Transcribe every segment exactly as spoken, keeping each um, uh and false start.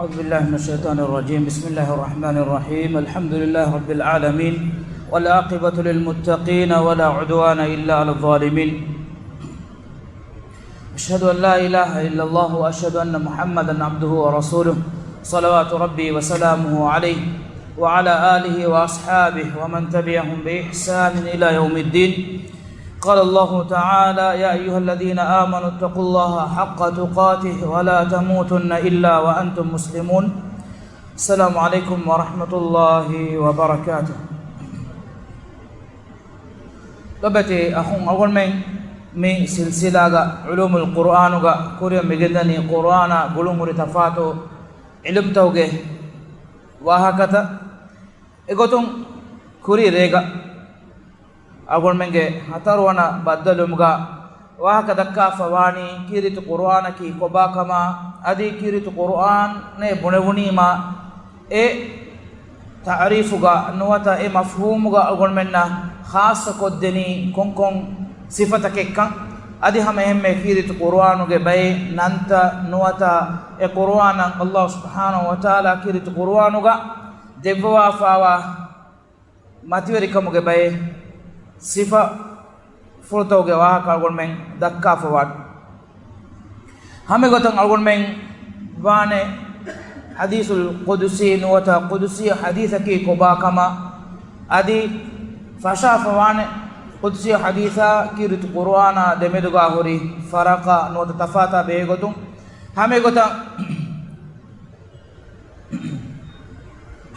أعوذ بالله من الشيطان الرجيم. بسم الله الرحمن الرحيم. الحمد لله رب العالمين، والعاقبة للمتقين، ولا عدوان إلا على الظالمين. أشهد أن لا إله إلا الله، وأشهد أن محمدا عبده ورسوله، صلوات ربي وسلامه عليه، وعلى آله وأصحابه ومن تبعهم بإحسان إلى يوم الدين. قال الله تعالى: يا أيها الذين آمنوا اتقوا الله حق تقاته ولا تموتن إلا وأنتم مسلمون. السلام عليكم ورحمة الله وبركاته. ލޮބުވެތި އަޚުން، އަޅުގަނޑުމެން މި ސިލްސިލާގަ ޢުލޫމުލް ޤުރުއާނުގަ ކުރިއަށް މިގެންދަނީ ޤުރުއާނާ ގުޅުން ހުރި ތަފާތު ޢިލްމުތަކުގެ ވާހަކަތައް. އެގޮތުން ކުރީ ރޭގަ އަޅުގަނޑުމެންގެ ހަތަރުވަނަ ބައްދަލުވުމުގަ ވާހަކަ ދައްކާފަ ވާނީ ކީރިތި ޤުރުއާނަކީ ކޮބާކަމާ، އަދި ކީރިތި ޤުރުއާނެއް ބުނެވުނީމާ އެ ތަޢުރީފުގަ ނުވަތަ އެ މަފްހޫމުގަ އަޅުގަނޑުމެންނަށް ޚާއްޞަ ކޮށްދެނީ ކޮންކޮން ސިފަތަކެއްކަން، އަދި ހަމައެހެންމެ ކީރިތި ޤުރުއާނުގެ ބައެއް ނަންތައް ނުވަތަ އެ ޤުރުއާނަށް ﷲ ސުބްޙާނަހޫ ވަތަޢާލާ ކީރިތި ޤުރުއާނުގަ ދެއްވަވާފައިވާ މަތިވެރިކަމުގެ ބައެއް ސިފަފުޅުތަކުގެ ވާހަކަ އަޅުގަނޑުމެން ދައްކާފަވާނެ. ހަމައެގޮތަށް އަޅުގަނޑުމެން ވާނެ ޙަދީޘުލް ޤުދުސީ ނުވަތަ ޤުދުސީ ޙަދީޘަކީ ކޮބާކަމަށް، އަދި ފަށާފަވާނެ ޤުދުސީ ޙަދީޘާ ކީރިތި ޤުރުއާނާ ދެމެދުގަ ހުރި ފަރަޤާ ނުވަތަ ތަފާތާ ބެހޭގޮތުން. ހަމައެގޮތަށް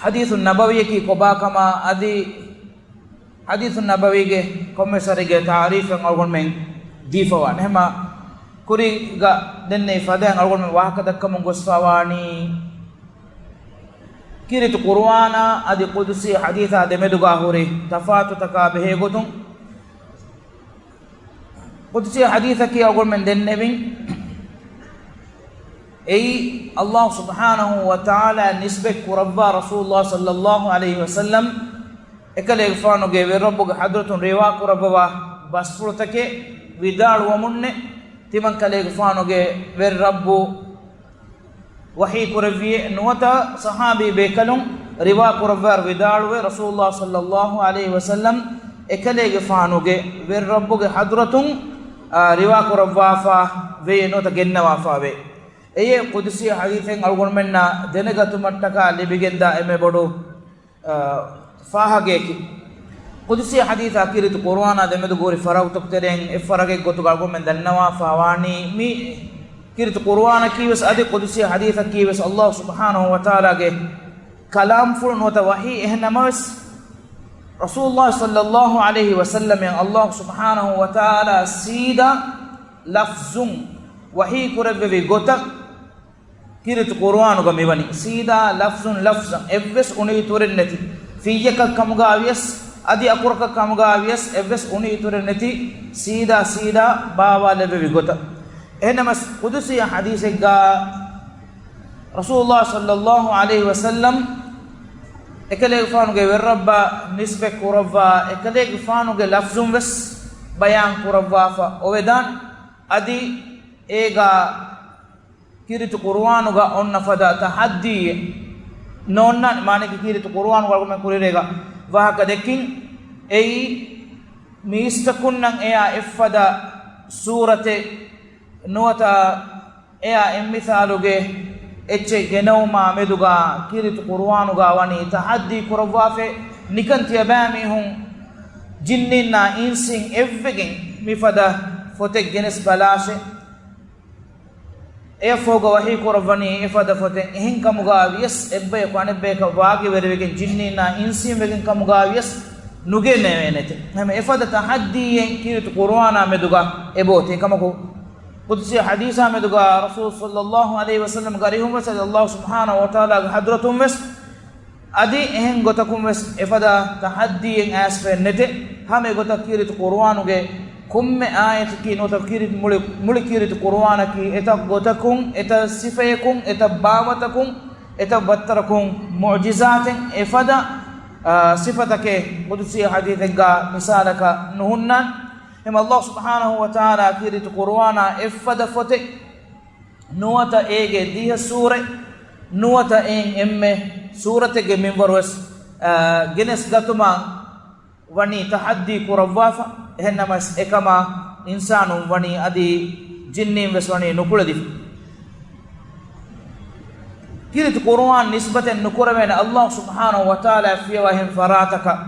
ޙަދީޘު ނަބަވީއަކީ ކޮބާކަމާ އަދި ޙަދީޘު ނަބަވީގެ ކޮންމެސް އަރިގެ ތަޢުރީފެއް އަޅުގަނޑުމެން ދީފަވާނެ. ހަމަ ކުރީގަ ދެންނެވި ފަދައިން އަޅުގަނޑުމެން ވާހަކަ ދައްކަމުން ގޮސްފަވާނީ ކީރިތި ޤުރުއާނާ އަދި ޤުދުސީ ޙަދީޘާ ދެމެދުގަ ހުރި ތަފާތުތަކާ ބެހޭގޮތުން. ޤުދުސީ ޙަދީޘަކީ އަޅުގަނޑުމެން ދެންނެވިން އެއީ، ﷲ ސުބްޙާނަހޫ ވަތަޢާލާ ނިސްބަތް ކުރައްވާ ރަސޫލުﷲ ޞައްލައްލާހު ޢަލައިހި ވަސައްލަމް އެކަލޭގެފާނުގެ ވެރިރައްބުގެ ޙަޟްރަތުން ރިވާ ކުރައްވަވާ ބަސްފުޅުތަކެއް ވިދާޅުވަމުންނެއް، ތިމަން ކަލޭގެފާނުގެ ވެރިރައްބު ވަޙީ ކުރެއްވިއޭ ނުވަތަ ޞަޙާބީ ބޭކަލުން ރިވާ ކުރައްވާއިރު ވިދާޅުވޭ، ރަސޫލުﷲ ޞައްލައްލާހު ޢަލައިހި ވަސައްލަމް އެކަލޭގެފާނުގެ ވެރިރައްބުގެ ޙަޟްރަތުން، އާ، ރިވާ ކުރައްވާފަ ވޭ ނުވަތަ ގެންނަވާފަ ވޭ. އެއީ ޤުދުސީ ޙަދީޘެއް އަޅުގަނޑުމެންނަށް ދެނެގަތުމަށްޓަކާ ލިބިގެންދާ އެންމެ ބޮޑު އާ، ފާހަގައެކި. ޤުދުސީ ޙަދީޘާ ކީރިތި ޤުރުއާނާ ދެމެދު ހުރި ފަރަޤުތަކު ތެރެއިން އެއް ފަރަޤެއް ގޮތުގަ އަޅުގަނޑުމެން ދަންނަވާފަ ވާނީ، މި ކީރިތި ޤުރުއާނަކީވެސް އަދި ޤުދުސީ ޙަދީޘަކީވެސް ﷲ ސުބްޙާނަހޫ ވަތަޢާލާގެ ކަލާމްފުޅު ނުވަތަ ވަޙީ. އެހެން ނަމަވެސް، ރަސޫލުﷲ ޞައްލައްލާހު ޢަލައިހި ވަސައްލަމަށް ﷲ ސުބްޙާނަހޫ ވަތަޢާލާ ސީދާ ލަފްޒުން ވަޙީ ކުރެއްވެވި ގޮތަށް، ކީރިތި ޤުރުއާނުގަ މިވަނީ ސީދާ ލަފްޒުން ލަފްޒަން، އެއްވެސް އުނިއިތުރެއް ނެތި، ފިއްޔަކަށް ކަމުގަ ވިޔަސް، އަދި އަކުރަކަށް ކަމުގަ ވިޔަސް، އެއްވެސް އުނިއިތުރެއް ނެތި، ސީދާ ސީދާ ބާވާލެއްވެވި ގޮތަށް. އެހެންނަމަސް، ޤުދުސީ ޙަދީޘެއްގަ ރަސޫލުﷲ ޞައްލައްލާހު ޢަލައިހި ވަސައްލަމް އެކަލޭގެފާނުގެ ވެރިރައްބަށް ނިސްބަތް ކުރައްވާ އެކަލޭގެފާނުގެ ލަފްޒުން ވެސް ބަޔާން ކުރައްވާފަ އޮވެދާނެ. އަދި އޭގަ ކީރިތި ޤުރުއާނުގަ އޮންނަ ފަދަ ތަޙައްދީއެއް ނޯންނާނެ. މާނައަކީ، ކީރިތި ޤުރުއާނުގަ އަޅުގަނޑުމެން ކުރިރޭގަ ވާހަކަ ދެއްކިން، އެއީ މީސްތަކުންނަށް އެޔާ އެއްފަދަ ސޫރަތެއް ނުވަތަ އެޔާ އެއްމިސާލުގެ އެއްޗެއް ގެނައުމާ މެދުގަ ކީރިތި ޤުރުއާނުގަ ވަނީ ތަޙައްދީ ކުރައްވާފައި، ނިކަން ތިޔަބައިމީހުން ޖިންނީންނާ އިންސީން އެއްވެގެން މިފަދަ ފޮތެއް ގެނެސް ބަލާށޭ. އެއަށްފަހުގަ ވަޙީ ކުރައްވަނީ އެފަދަ ފޮތެއް އެހެން ކަމުގަ ވިޔަސް، އެއްބަޔަކު އަނެއްބަޔަކަށް ވާގިވެރިވެގެން ޖިންނީންނާ އިންސީން ވެގެން ކަމުގަ ވިޔަސް ނުގެނެވޭނެތެ. ހަމަ އެފަދަ ތަޙައްދީއެއް ކީރިތި ޤުރުއާނާ މެދުގަ އެބައޮތޭ. އެކަމަކު، ޤުދުސީ ޙަދީޘާ މެދުގަ ރަސޫލު ޞައްލައްލާހު ޢަލައިހި ވަސައްލަމްގެ އަރިހުން ވެސް އަދި ﷲ ސުބްޙާނަހޫ ވަތަޢާލާގެ ޙަޟްރަތުން ވެސް އަދި އެހެން ގޮތަކުން ވެސް އެފަދަ ތަޙައްދީއެއް އައިސްފައެއް ނެތެ. ހަމަ އެގޮތަށް ކީރިތި ޤުރުއާނުގެ ކޮންމެ އާޔަތަކީ ނުވަތަ ކީރިތި މުޅި، މުޅި ކީރިތި ޤުރުއާނަކީ އެތައް ގޮތަކުން، އެތައް ސިފަޔަކުން، އެތައް ބާވަތަކުން، އެތައް ވައްތަރަކުން މުޢުޖިޒާތެއް، އެފަދަ، އާ، ސިފަތަކެއް ޤުދުސީ ޙަދީޘެއްގަ މިސާލަކަށް ނުހުންނާނެ. އެހެން ﷲ ސުބްޙާނަހޫ ވަތަޢާލާ ކީރިތި ޤުރުއާނާ އެއްފަދަ ފޮތެއް ނުވަތަ އޭގެ ދިހަ ސޫރަތް ނުވަތަ އެއިން އެންމެ ސޫރަތެއްގެ މިންވަރުވެސް، އާ، ގެނެސްގަތުމަށް ވަނީ ތަޙައްދީ ކުރައްވާފަ. އެހެންނަމަވެސް އެކަމާ އިންސާނުން ވަނީ އަދި ޖިންނީން ވެސް ވަނީ ނުކުޅެދިފަ. ކީރިތި ޤުރުއާން ނިސްބަތެއް ނުކުރެވޭނެ އައްލާހު ސުބްޙާނަހު ވަތަޢާލާ ފިޔަވާ އެހެން ފަރާތަކަށް.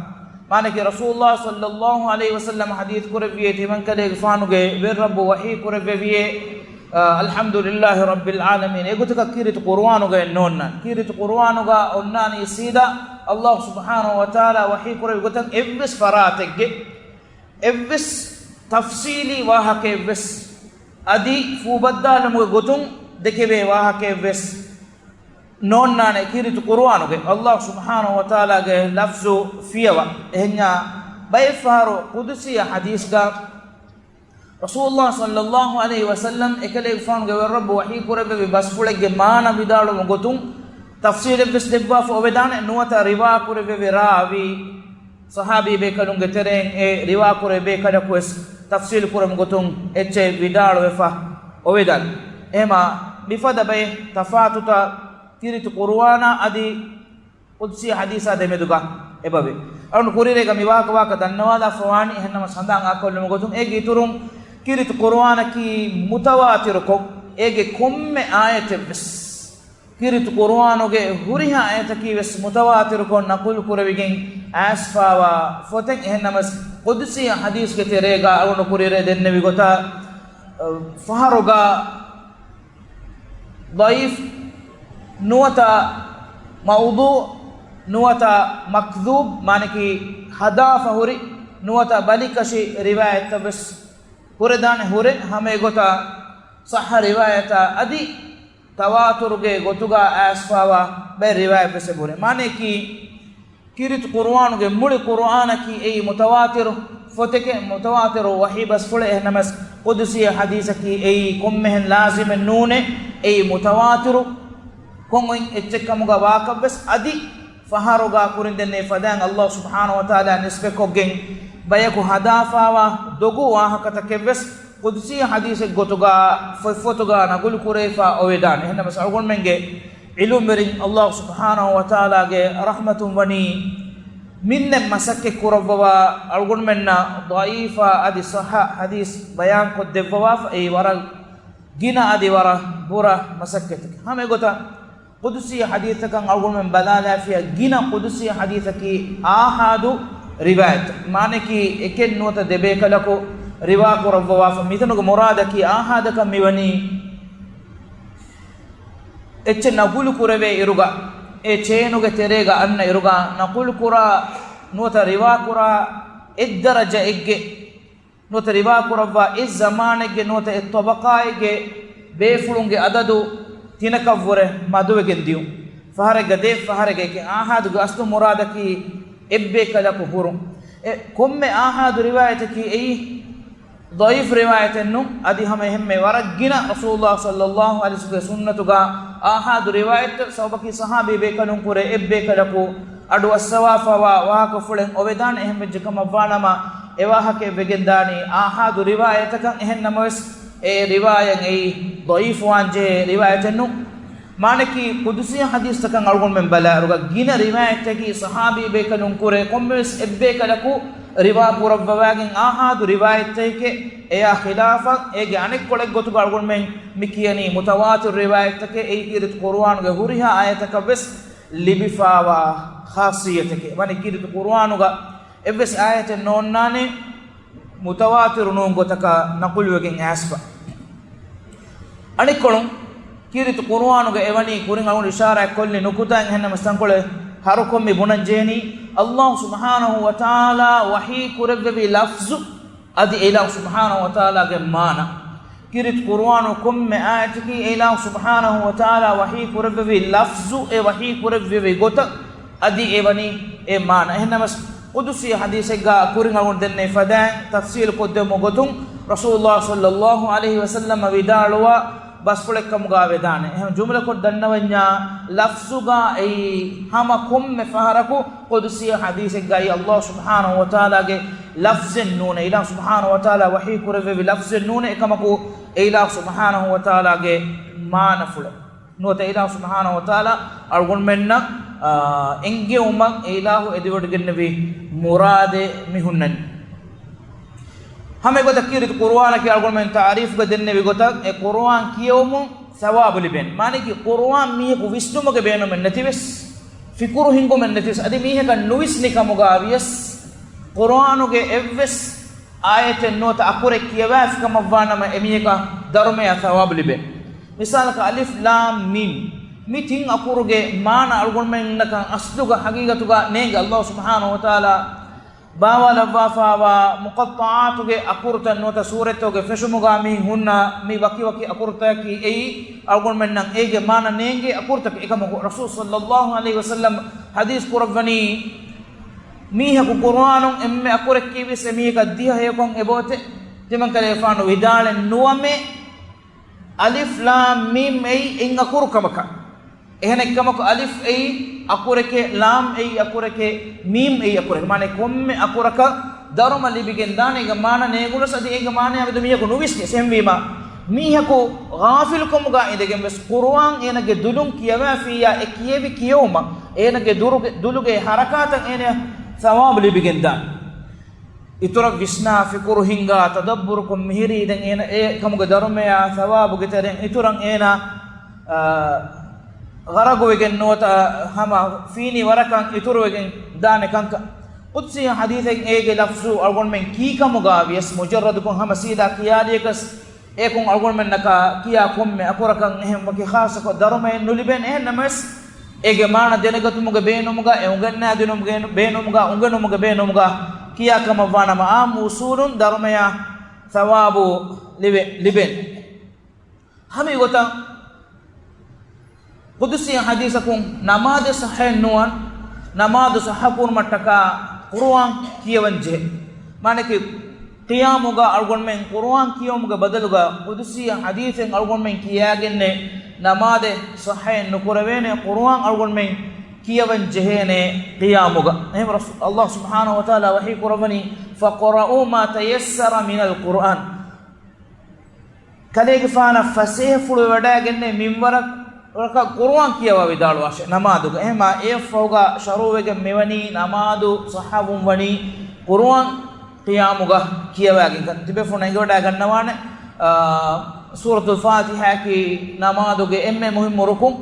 މާނައަކީ ރަސޫލުﷲ ޞައްލައްލާހު ޢަލައިހި ވަސައްލަމަ ޙަދީޘް ކުރެއްވިއޭ، ތިމަންކަލޭގެފާނުގެ ވެރިރައްބު ވަޙީ ކުރެއްވެވިއޭ، އަލްޙަމްދުލިއްލާހި ރައްބިލް ޢާލަމީން. އެގޮތަކަށް ކީރިތި ޤުރުއާނުގައެއް ނޯންނާނެ. ކީރިތި ޤުރުއާނުގަ އޮންނާނީ ސީދާ އައްލާހު ސުބްޙާނަހު ވަތަޢާލާ ވަޙީ ކުރެއްވި ގޮތަށް އެއްވެސް ފަރާތެއްގެ އެއްވެސް ތަފްޞީލީ ވާހަކައެއްވެސް، އަދި ފޫބައްދާލުމުގެ ގޮތުން ދެކެވޭ ވާހަކައެއްވެސް ނޯންނާނެ ކީރިތި ޤުރުއާނުގައި. އައްލާހު ސުބްޙާނަހު ވަތަޢާލާގެ ލަފްޒު ފިޔަވާ. އެހެންޏާ ބައެއްފަހަރު ޤުދުސީ ޙަދީޘްގަ ރަސޫލުﷲ ޞައްލައްލާހު ޢަލައިހި ވަސައްލަމް އެކަލޭގެފާނުގެ ވެރިރައްބު ވަޙީ ކުރެއްވެވި ބަސްފުޅެއްގެ މާނަ ވިދާޅުވުމުގެ ގޮތުން ތަފްޞީލެއްވެސް ދެއްވާފަ އޮވެދާނެ. ނުވަތަ ރިވާ ކުރެއްވެވި ރާވީ، ޞަޙާބީ ބޭކަލުންގެ ތެރެއިން އެ ރިވާ ކުރެވޭ ބޭކަލަކުވެސް ތަފްޞީލު ކުރުމުގެ ގޮތުން އެއްޗެއް ވިދާޅުވެފަ އޮވެދާނެ. އެހެމާ މިފަދަ ބައެއް ތަފާތުތައް ކީރިތި ޤުރުއާނާ އަދި ޤުދުސީ ޙަދީޘާ ދެމެދުގަ އެބަވޭ. އަޅުން ކުރިއަރޭގަ މި ވާހަކަ ވާހަކަ ދަންނަވާލާފަ ވާނީ. އެހެންނަމަ ސަނދާން އާކޮށްލުމުގެ ގޮތުން އޭގެ އިތުރުން ކީރިތި ޤުރުއާނަކީ މުތަވާތިރުކޮށް، އޭގެ ކޮންމެ އާޔަތެއްވެސް ކީރިތި ޤުރުއާނުގެ ހުރިހާ އާޔަތަކީ ވެސް މުތަވާތިރުކޮށް ނަޤުލު ކުރެވިގެން އައިސްފާވާ ފޮތެއް. އެހެންނަމަސް ޤުދުސީ ޙަދީޘްގެ ތެރޭގަ އަޅުގަނޑު ކުރިއަރޭ ދެންނެވި ގޮތަށް، ފަހަރުގަ ޟަޢީފް ނުވަތަ މައުޟޫޢު ނުވަތަ މަކްޛޫބް، މާނައަކީ ހަދާފަ ހުރި ނުވަތަ ބަލިކަށި ރިވާޔަތްތައް ވެސް ހުރެދާނެ. ހުރެ ހަމަ އެގޮތަށް ޞައްޙަ ރިވާޔަތާ އަދި ތަވާތުރުގެ ގޮތުގަ އައިސްފާވާ ބައެއް ރިވާޔަތް ވެސް އެބަހުރޭ. މާނައަކީ، ކީރިތި ޤުރުއާނުގެ މުޅި ޤުރުއާނަކީ އެއީ މުތަވާތިރު ފޮތެކޭ، މުތަވާތިރު ވަޙީ ބަސްފުޅެއް. އެހެންނަމަސް ޤުދުސީ ޙަދީޘަކީ އެއީ ކޮންމެހެން ލާޒިމެއް ނޫނޭ، އެއީ މުތަވާތިރު ކޮށް އޮތް އެއްޗެއް ކަމުގަ ވާކަށްވެސް އަދި ފަހަރުގަ ކުރިން ދެންނެވި ފަދައިން އައްލާހު ސުބްޙާނަހު ވަތަޢާލާ ނިސްބަތްކޮށްގެން ބަޔަކު ހަދާފާވާ ދޮގު ވާހަކަތަކެއްވެސް ޤުދުސީ ޙަދީޘެއް ގޮތުގަ ފޮތްފޮތުގަ ނަގުލު ކުރެވިފަ އޮވެދާނެ. އެހެންނަމަސް އަޅުގަނޑުމެންގެ ޢިލްމުވެރިން އައްލާހު ސުބްޙާނަހު ވަތަޢާލާގެ ރަޙްމަތުން ވަނީ މިންނެއް މަސައްކަތް ކުރައްވަވާ، އަޅުގަނޑުމެންނަށް ޟަޢީފާ އަދި ޞައްޙަ ޙަދީޘް ބަޔާން ކޮށްދެއްވަވާފަ. އެއީ ވަރަށް ގިނަ އަދި ވަރަށް ބުރަ މަސައްކަތެކެވެ. ހަމަ އެގޮތަށް ޤުދުސީ ޙަދީޘްތަކަށް އަޅުގަނޑުމެން ބަލާލާފިޔާ، ގިނަ ޤުދުސީ ޙަދީޘަކީ އާޙާދު ރިވާޔަތް. މާނައަކީ އެކެއް ނުވަތަ ދެބޭކަލަކު ރިވާ ކުރައްވަވާފަ. މިތަނުގެ މުރާދަކީ އާޙާދަކަށް މިވަނީ އެއްޗެއް ނަޤުލު ކުރެވޭ އިރުގަ، އެ ޗޭނުގެ ތެރޭގަ އަންނަ އިރުގަ، ނަޤުލު ކުރާ ނުވަތަ ރިވާ ކުރާ އެއް ދަރަޖައެއްގެ ނުވަތަ ރިވާ ކުރައްވާ އެއް ޒަމާނެއްގެ ނުވަތަ އެއް ޠަބަޤާއެއްގެ ބޭފުޅުންގެ އަދަދު ތިނަކަށްވުރެ މަދުވެގެން ދިޔުން. ފަހަރެއްގަ ދޭއް ފަހަރެއްގަ އެކެއް. އާޙާދުގެ އަސްލު މުރާދަކީ އެއްބޭކަލަކު ހުރުން. އެ ކޮންމެ އާޙާދު ރިވާޔަތަކީ އެއީ ޟަޢީފު ރިވާޔަތެއް ނޫން. އަދި ހަމަ އެހެންމެ ވަރަށް ގިނަ ރަސޫލުﷲ ޞައްލައްލާހު ޢަލައިހި ވަސައްލަމްގެ ސުންނަތުގަ އާޙާދު ރިވާޔަތްތައް ސަބަބަކީ ޞަޙާބީ ބޭކަލުން ކުރެ އެއްބޭކަލަކު އަޑު އައްސަވާފަވާ ވާހަކަފުޅެއް އޮވެދާނެ. އެހެން ވެއްޖެ ކަމަށްވާނަމަ، އެ ވާހަކައެއް ވެގެންދާނީ އާޙާދު ރިވާޔަތަކަށް. އެހެން ނަމަވެސް، އެ ރިވާޔަތް އެއީ ޟަޢީފުވާންޖެހޭ ރިވާޔަތެއް ނޫން. މާނައަކީ، ޤުދުސީ ޙަދީޘްތަކަށް އަޅުގަނޑުމެން ބަލާއިރުގަ، ގިނަ ރިވާޔަތްތަކީ ޞަޙާބީ ބޭކަލުން ކުރެ ކޮންމެވެސް އެއްބޭކަލަކު ރިވާ ކުރައްވަވާގެން އާޙާދު ރިވާޔަތްތަކެކޭ. އެޔާ ޚިލާފަށް، އޭގެ އަނެއްކޮޅެއް ގޮތުގަ އަޅުގަނޑުމެން މި ކިޔަނީ މުތަވާތިރު ރިވާޔަތްތަކޭ. އެއީ ކީރިތި ޤުރުއާނުގެ ހުރިހާ އާޔަތަކަށްވެސް ލިބިފާވާ ޚާއްޞިއްޔަތެކޭ. ވަނީ ކީރިތި ޤުރުއާނުގަ އެއްވެސް އާޔަތެއް ނޯންނާނެ މުތަވާތިރު ނޫން ގޮތަކަށް ނަޤުލުވެގެން އައިސްފަ. އަނެއްކޮޅުން، ކީރިތި ޤުރުއާނުގަ އެވަނީ ކުރިން އަޅުގަނޑު އިޝާރާތް ކޮށްލި ނުކުތާ، އެހެންނަމަ ތަންކޮޅެއް ހަރުކޮށް މި ބުނަން ޖެހެނީ، އައްލާހު ސުބްޙާނަހު ވަތަޢާލާ ވަޙީ ކުރެއްވެވި ލަފްޒު އަދި އެއިލާހު ސުބްޙާނަހު ވަތަޢާލާގެ މާނަ. ކީރިތި ޤުރުއާނު ކޮންމެ އާޔަތަކީ އެއިލާހު ސުބްޙާނަހު ވަތަޢާލާ ވަޙީ ކުރެއްވެވި ލަފްޒު، އެ ވަޙީ ކުރެއްވެވި ގޮތަށް އަދި އެވަނީ އެ މާނަ. އެހެންނަމަސް، ޤުދުސީ ޙަދީޘެއްގަ ކުރިން އަޅުގަނޑު ދެންނެވި ފަދައިން ތަފްސީލު ކޮށްދެއްވުމުގެ ގޮތުން، ރަސޫލުﷲ ޞައްލައްލާހު ޢަލައިހި ވަސައްލަމަ ވިދާޅުވާ ބަސްފުޅެއްކަމުގަ ވެދާނެ. އެހެން ޖުމްލަކޮށް ދަންނަވަންޏާ، ލަފްޒުގަ އެއީ ހަމަ ކޮންމެ ފަހަރަކު ޤުދުސީ ޙަދީޘެއްގައި އައްލާހު ސުބްޙާނަހު ވަތަޢާލާގެ ލަފްޒެއް ނޫނޭ. އިލާހު ސުބްޙާނަހު ވަތަޢާލާ ވަޙީ ކުރެއްވެވި ލަފްޒެއް ނޫނޭ. އެކަމަކު، އެއިލާހު ސުބްޙާނަހު ވަތަޢާލާގެ މާނަފުޅެއް. ނުވަތަ އިލާހު ސުބްޙާނަހޫ ވަތަޢާލާ އަޅުގަނޑުމެންނަށް، އާ، އެންގެވުމަށް އެ އިލާހު އެދިވޮޑިގެންނެވި މުރާދެއް މި ހުންނަނީ. ހަމަ އެގޮތަށް ކީރިތި ޤުރުއާނަކީ އަޅުގަނޑުމެން ތަޢުރީފުގަ ދެންނެވި ގޮތަށް އެ ޤުރުއާން ކިޔެވުމުން ސަވާބު ލިބޭނެ. މާނައަކީ ޤުރުއާން މީހަކު ވިސްނުމުގެ ބޭނުމެއް ނެތިވެސް، ފިކުރު ހިންގުމެއް ނެތިވެސް، އަދި މީހަކަށް ނުވިސްނި ކަމުގަ ވިޔަސް، ޤުރުއާނުގެ އެއްވެސް އާޔަތެއް ނުވަތަ އަކުރެއް ކިޔަވާފި ކަމަށްވާނަމަ، އެމީހަކަށް ދަރުމަޔާ ސަވާބު ލިބޭ. މިސާލަކަށް، އަލިފް ލާމް މީމް، މި ތިން އަކުރުގެ މާނަ އަޅުގަނޑުމެންނަކަށް އަސްލުގަ ހަގީގަތުގަ ނޭނގެ. އަލްލާހު ސުބްޙާނަހޫ ވަތަޢާލާ ބާވާލައްވާފައިވާ މުޤައްޠަޢާތުގެ އަކުރުތައް ނުވަތަ ސޫރަތްތަކުގެ ފެށުމުގަ މި ހުންނަ މި ވަކިވަކި އަކުރުތަކަކީ އެއީ އަޅުގަނޑުމެންނަށް އޭގެ މާނަ ނޭނގޭ އަކުރުތަކެއް. އެކަމަކު، ރަސޫލު ޞައްލައްލާހު ޢަލައިހި ވަސައްލަމް ޙަދީޘް ކުރައްވަނީ، މީހަކު ޤުރުއާނުން އެންމެ އަކުރެއް ކީވިޔަސް އެމީހަކަށް ދިހަ ހެޔޮކޮށް އެބައޮތޭ. ތިމަންކަލޭގެފާނު ވިދާޅެއް ނުވަމޭ، އަލިފް ލާމް މީމް އެއީ އެއް އަކުރު ކަމަކަށް. އެހެނެއްކަމަކު، އަލިފް އެއީ އަކުރެކޭ، ލާމް އެއީ އަކުރެކޭ، މީމް އެއީ އަކުރެކޭ. މާނަ ކޮންމެ އަކުރަކަށް ދަރުމަ ލިބިގެން ދާނެ. އޭގެ މާނަ ނޭނގުނަސް އަދި އޭގެ މާނަޔާ މެދު މީހަކު ނުވިސްނިޔަސް. އެހެންވީމަ، މީހަކު ޣާފިލުކަމުގަ އިނދެގެން ވެސް ޤުރުއާން އޭނަގެ ދުލުން ކިޔަވާފިއްޔާ، އެ ކިޔެވި ކިޔެވުމަށް އޭނަގެ ދުރުގެ، ދުލުގެ ހަރަކާތަށް އޭނަ ސަވާބު ލިބިގެން ދާނެ. އިތުރަށް ވިސްނާ، ފިކުރު ހިންގާ، ތަދައްބުރުކޮށް މިހިރީ ދެން އޭނަ އެ ކަމުގެ ދަރުމަޔާ ސަވާބުގެ ތެރެއިން އިތުރަށް އޭނަ، އާ، ޣަރަގުވެގެން ނުވަތަ ހަމަ ފީނި ވަރަކަށް އިތުރުވެގެން ދާނެ ކަންކަން. ޤުދުސީ ޙަދީޘެއް އޭގެ ލަފްޒު އަޅުގަނޑުމެން ކީކަމުގަ ވިޔަސް މުޖައްރަދުކޮށް ހަމަ ސީދާ ކިޔާލިޔަކަސް އެކުން އަޅުގަނޑުމެންނަކަށް ކިޔާ ކޮންމެ އަކުރަކަށް އެހެން ވަކި ޚާއްޞަކޮށް ދަރުމައެއް ނުލިބޭނެ. އެހެން ނަމަވެސް، އޭގެ މާނަ ދެނެގަތުމުގެ ބޭނުމުގަ، އެ އުނގެންނާދިނުމު ބޭނު-، ބޭނުމުގަ، އުނގެނުމުގެ ބޭނުމުގަ ކިޔާ ކަމަށްވާނަމަ، އާއްމު އުޞޫލުން ދަރުމަޔާ ސަވާބު ލިބެ-، ލިބޭނެ. ހަމަ އެގޮތަށް ޤުދުސީ ޙަދީޘަކުން ނަމާދެއް ޞައްޙައެއް ނުވާން، ނަމާދު ޞައްޙަކުރުމަށްޓަކާ ޤުރުއާން ކިޔަވަން ޖެހޭ. މާނައަކީ، ޤިޔާމުގަ އަޅުގަނޑުމެން ޤުރުއާން ކިޔެވުމުގެ ބަދަލުގަ ޤުދުސީ ޙަދީޘެއް އަޅުގަނޑުމެން ކިޔާގެންނޭ، ނަމާދެއް ޞައްޙައެއް ނުކުރެވޭނެ، ޤުރުއާން އަޅުގަނޑުމެން ކިޔަވަން ޖެހޭނެ ޤިޔާމުގަ. އެހެން ރަސޫ-، ﷲ ސުބްޙާނަހޫ ވަތަޢާލާ ވަޙީ ކުރައްވަނީ، "فَاقْرَءُوا مَا تَيَسَّرَ مِنَ الْقُرْآنِ." ކަލޭގެފާނަށް ފަސޭހަފުޅުވެވަޑައިގެންނޭ މިންވަރަކަށް ޤުރުއާން ކިޔަވާ ވިދާޅުވާށޭ ނަމާދުގަ. އެހެންމާ އެއަށްފަހުގަ ޝަރުޢުވެގެން މިވަނީ ނަމާދު ޞައްޙަވުން ވަނީ ޤުރުއާން ޤިޔާމުގަ ކިޔަވާގެންކަން. ތިބޭފުޅުން އެނގިވަޑައިގަންނަވާނެ، އާ، ސޫރަތުލް ފާތިޙާއަކީ ނަމާދުގެ އެންމެ މުހިއްމު ރުކުން.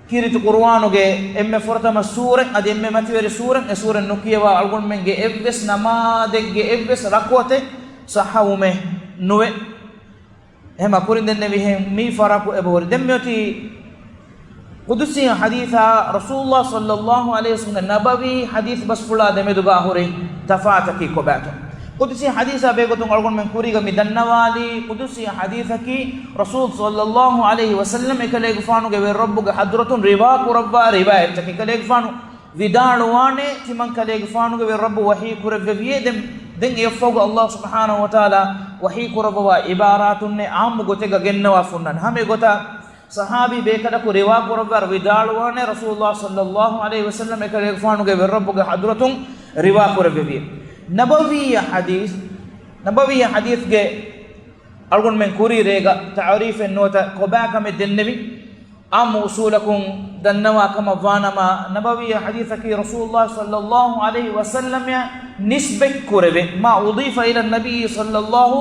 ކީރިތި ޤުރުއާނުގެ އެންމެ ފުރަތަމަ ސޫރަތް އަދި އެންމެ މަތިވެރި ސޫރަތް. އެ ސޫރަތް ނުކިޔަވާ އަޅުގަނޑުމެންގެ އެއްވެސް ނަމާދެއްގެ އެއްވެސް ރަކުޢަތެއް ޞައްޙަވުމެއް ނުވޭ. އެހެންމާ ކުރިން ދެންނެވިހެން މި ފަރާތު އެބަހުރި. ދެން މިއޮތީ ޤުދުސީ ޙަދީޘާ ރަސޫލުﷲ ޞައްލަﷲ ޢަލައިހި ވަސައްލަމްގެ ނަބަވީ ޙަދީޘް ބަސްފުޅާ ދެމެދުގަ ހުރި ތަފާތަކީ ކޮބާތޯ؟ ޤުދުސީ ޙަދީޘާ ބެހޭގޮތުން އަޅުގަނޑުމެން ކުރީގަ މި ދަންނަވާލީ، ޤުދުސީ ޙަދީޘަކީ ރަސޫލު ޞައްލަﷲ ޢަލައިހި ވަސައްލަމް އެކަލޭގެފާނުގެ ވެރިރައްބުގެ ޙަޟްރަތުން ރިވާ ކުރައްވާ ރިވާޔަތްތަކެއް. އެކަލޭގެފާނު ވިދާޅުވާނެ، ތިމަންކަލޭގެފާނުގެ ވެރިރައްބު ވަޙީ ކުރެއްވެވިޔޭ. ދެން، ދެން އެއަށްފަހުގަ ﷲ ސުބްޙާނަހޫ ވަތަޢާލާ ވަޙީ ކުރައްވަވާ ޢިބާރާތުންނެއް ޢާއްމު ގޮތެއްގަ ގެންނަވާ ފުންނާނެ. ހަމަ އެގޮތަށް ޞަޙާބީ ބޭކަލަކު ރިވާ ކުރައްވާ ވިދާޅުވާނެ، ރަސޫލުﷲ ޞައްލަﷲ ޢަލައިހި ވަސައްލަމް އެކަލޭގެފާނުގެ ވެރިރައްބުގެ ޙަޟްރަތުން ރިވާ ކުރެއްވެވިޔޭ. ނަބަވީ ޙަދީޘް، ނަބަވީ ޙަދީޘްގެ އަޅުގަނޑުމެން ކުރީ ރޭގަ ތަޢުރީފެއް ނުވަތަ ކޮބާކަމެއް ދެންނެވި. އާއްމު އުޞޫލަކުން ދަންނަވާ ކަމަށް ވާނަމަ، ނަބަވީ ޙަދީޘަކީ ރަސޫލުﷲ ޞައްލަﷲ ޢަލައިހި ވަސައްލަމަށް ނިސްބަތް ކުރެވޭ، ما أضيف إلى النبي صلى الله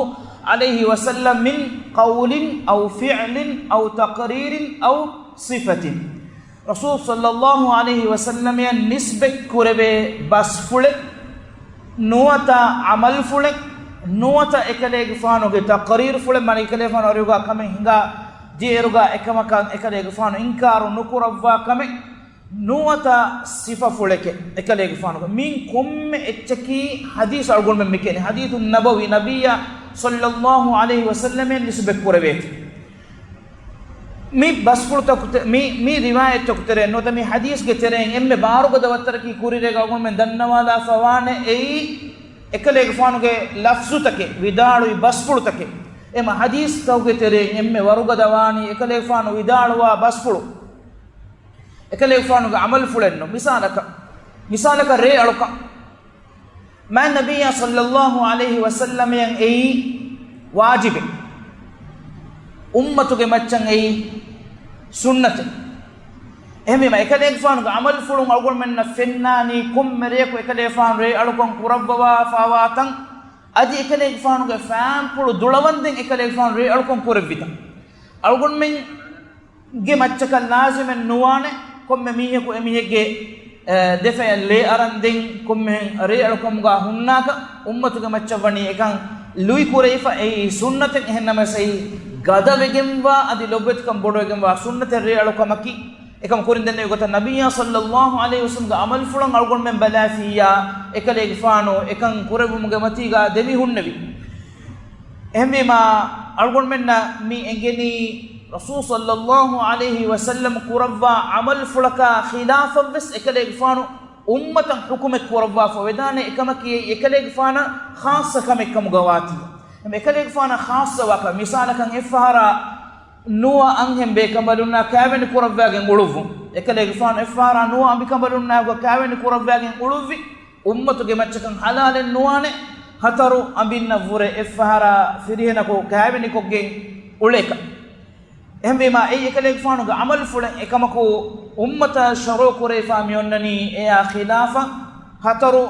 عليه وسلم من قول أو فعل أو تقرير أو صفة. ރަސޫލު ޞައްލަﷲ ޢަލައިހި ވަސައްލަމަށް ނިސްބަތް ކުރެވޭ ބަސްފުޅެއް، ނުވަތަ ޢަމަލުފުޅެއް، ނުވަތަ އެކަލޭގެފާނުގެ ތަޤްރީރުފުޅެއް، މާނަ އެކަލޭގެފާނު އަރިހުގަ ކަމެއް ހިނގާ ދިޔައިރުގަ އެކަމަކަށް އެކަލޭގެފާނު އިންކާރު ނުކުރައްވާ ކަމެއް، ނުވަތަ ސިފަފުޅެކެއް އެކަލޭގެފާނުގެ. މި ކޮންމެ އެއްޗަކީ ޙަދީޘް އަޅުގަނޑުމެން މި ކިޔަނީ ޙަދީޘު ނަބަވީ، ނަބިއްޔާ ޞައްލަﷲ ޢަލައިހި ވަސައްލަމަށް ނިސްބަތް ކުރެވޭތީ. މި ބަސްފުޅުތަކު ތެ-، މި، މި ރިވާޔަތްތަކު ތެރެއިން ނުވަތަ މި ޙަދީޘްގެ ތެރެއިން އެންމެ ބާރުގަދަ ވައްތަރަކީ ކުރިރޭގަ އަޅުގަނޑުމެން ދަންނަވާލާފަ ވާނެ އެއީ، އެކަލޭގެފާނުގެ ލަފްޒުތަކެއް، ވިދާޅުވި ބަސްފުޅުތަކެއް. އެމަ ޙަދީޘްތަކުގެ ތެރެއިން އެންމެ ވަރުގަދަ ވާނީ އެކަލޭގެފާނު ވިދާޅުވާ ބަސްފުޅު، އެކަލޭގެފާނުގެ ޢަމަލުފުޅެއްނު. މިސާލަކަށް، މިސާލަކަށް ރޭ އަޅުކަން. މާތް ނަބިއްޔާ ޞައްލަﷲ ޢަލައިހި ވަސައްލަމަށް އެއީ ވާޖިބެއް. އުއްމަތުގެ މައްޗަށް އެއީ ސުންނަތެއް. އެހެންވީމަ، އެކަލޭގެފާނުގެ ޢަމަލުފުޅުން އަޅުގަނޑުމެންނަށް ފެންނާނީ ކޮންމެ ރެޔަކު އެކަލޭގެފާނު ރޭ އަޅުކަން ކުރައްވަވާފާވާތަން، އަދި އެކަލޭގެފާނުގެ ފާންޕުޅު ދުޅަވަންދެން އެކަލޭގެފާނު ރޭ އަޅުކަން ކުރެއްވިތަން. އަޅުގަނޑުމެންގެ މައްޗަކަށް ލާޒިމެއް ނުވާނެ، ކޮންމެ މީހަކު އެމީހެއްގެ، އެ، ދެފަޔަށް ލޭ އަރަންދެން ކޮންމެހެން ރޭ އަޅުކަމުގަ ހުންނާކަށް އުއްމަތުގެ މައްޗަށް ވަނީ އެކަން ލުއި ކުރެވިފަ. އެއީ ސުންނަތެއް. އެހެންނަމަވެސް އެއީ ގަދަވެގެންވާ އަދި ލޮބުވެތިކަން ބޮޑުވެގެންވާ ސުންނަތެއް ރޭ އަޅުކަމަކީ. އެކަމަ ކުރިން ދެންނެވި ގޮތަށް ނަބިއްޔާ ޞައްލައްލާހު ޢަލައިހި ވަސައްލަމްގެ ޢަމަލުފުޅަށް އަޅުގަނޑުމެން ބަލާފިއްޔާ، އެކަލޭގެފާނު އެކަން ކުރެއްވުމުގެ މަތީގަ ދެމި ހުންނެވި. އެހެންވީމާ، އަޅުގަނޑުމެންނަށް މި އެނގެނީ، ރަސޫލު ޞައްލައްލާހު ޢަލައިހި ވަސައްލަމް ކުރައްވާ ޢަމަލުފުޅަކާ ޚިލާފަށްވެސް އެކަލޭގެފާނު އުއްމަތަށް ޙުކުމެއް ކުރައްވާފަ ވެދާނެ. އެކަމަކީ އެއީ އެކަލޭގެފާނަށް ޚާއްޞަ ކަމެއް ކަމުގަ ވާތީ. އެކަލޭގެފާނަށް ޚާއްޞަވާކަށް، މިސާލަކަށް އެއްފަހަރާ ނުވަ އަންހެން ބޭކަނބަލުންނާ ކާވެނި ކުރައްވާގެން އުޅުއްވުން. އެކަލޭގެފާނު އެއްފަހަރާ ނުވަ އަނބިކަނބަލުންނާ ގޮތަށް ކާވެނި ކުރައްވާގެން އުޅުއްވި، އުއްމަތުގެ މައްޗަކަށް ޙަލާލެއް ނުވާނެ، ހަތަރު އަނބިންނަށް ވުރެ އެއްފަހަރާ ފިރިހެނަކު ކާވެނިކޮށްގެން އުޅޭކަށް. އެހެންވީމާ، އެއީ އެކަލޭގެފާނުގެ ޢަމަލުފުޅެއް. އެކަމަކު، އުއްމަތަށް ޝަރުޢު ކުރެވިފާ މިއޮންނަނީ އެއާ ޚިލާފަށް، ހަތަރު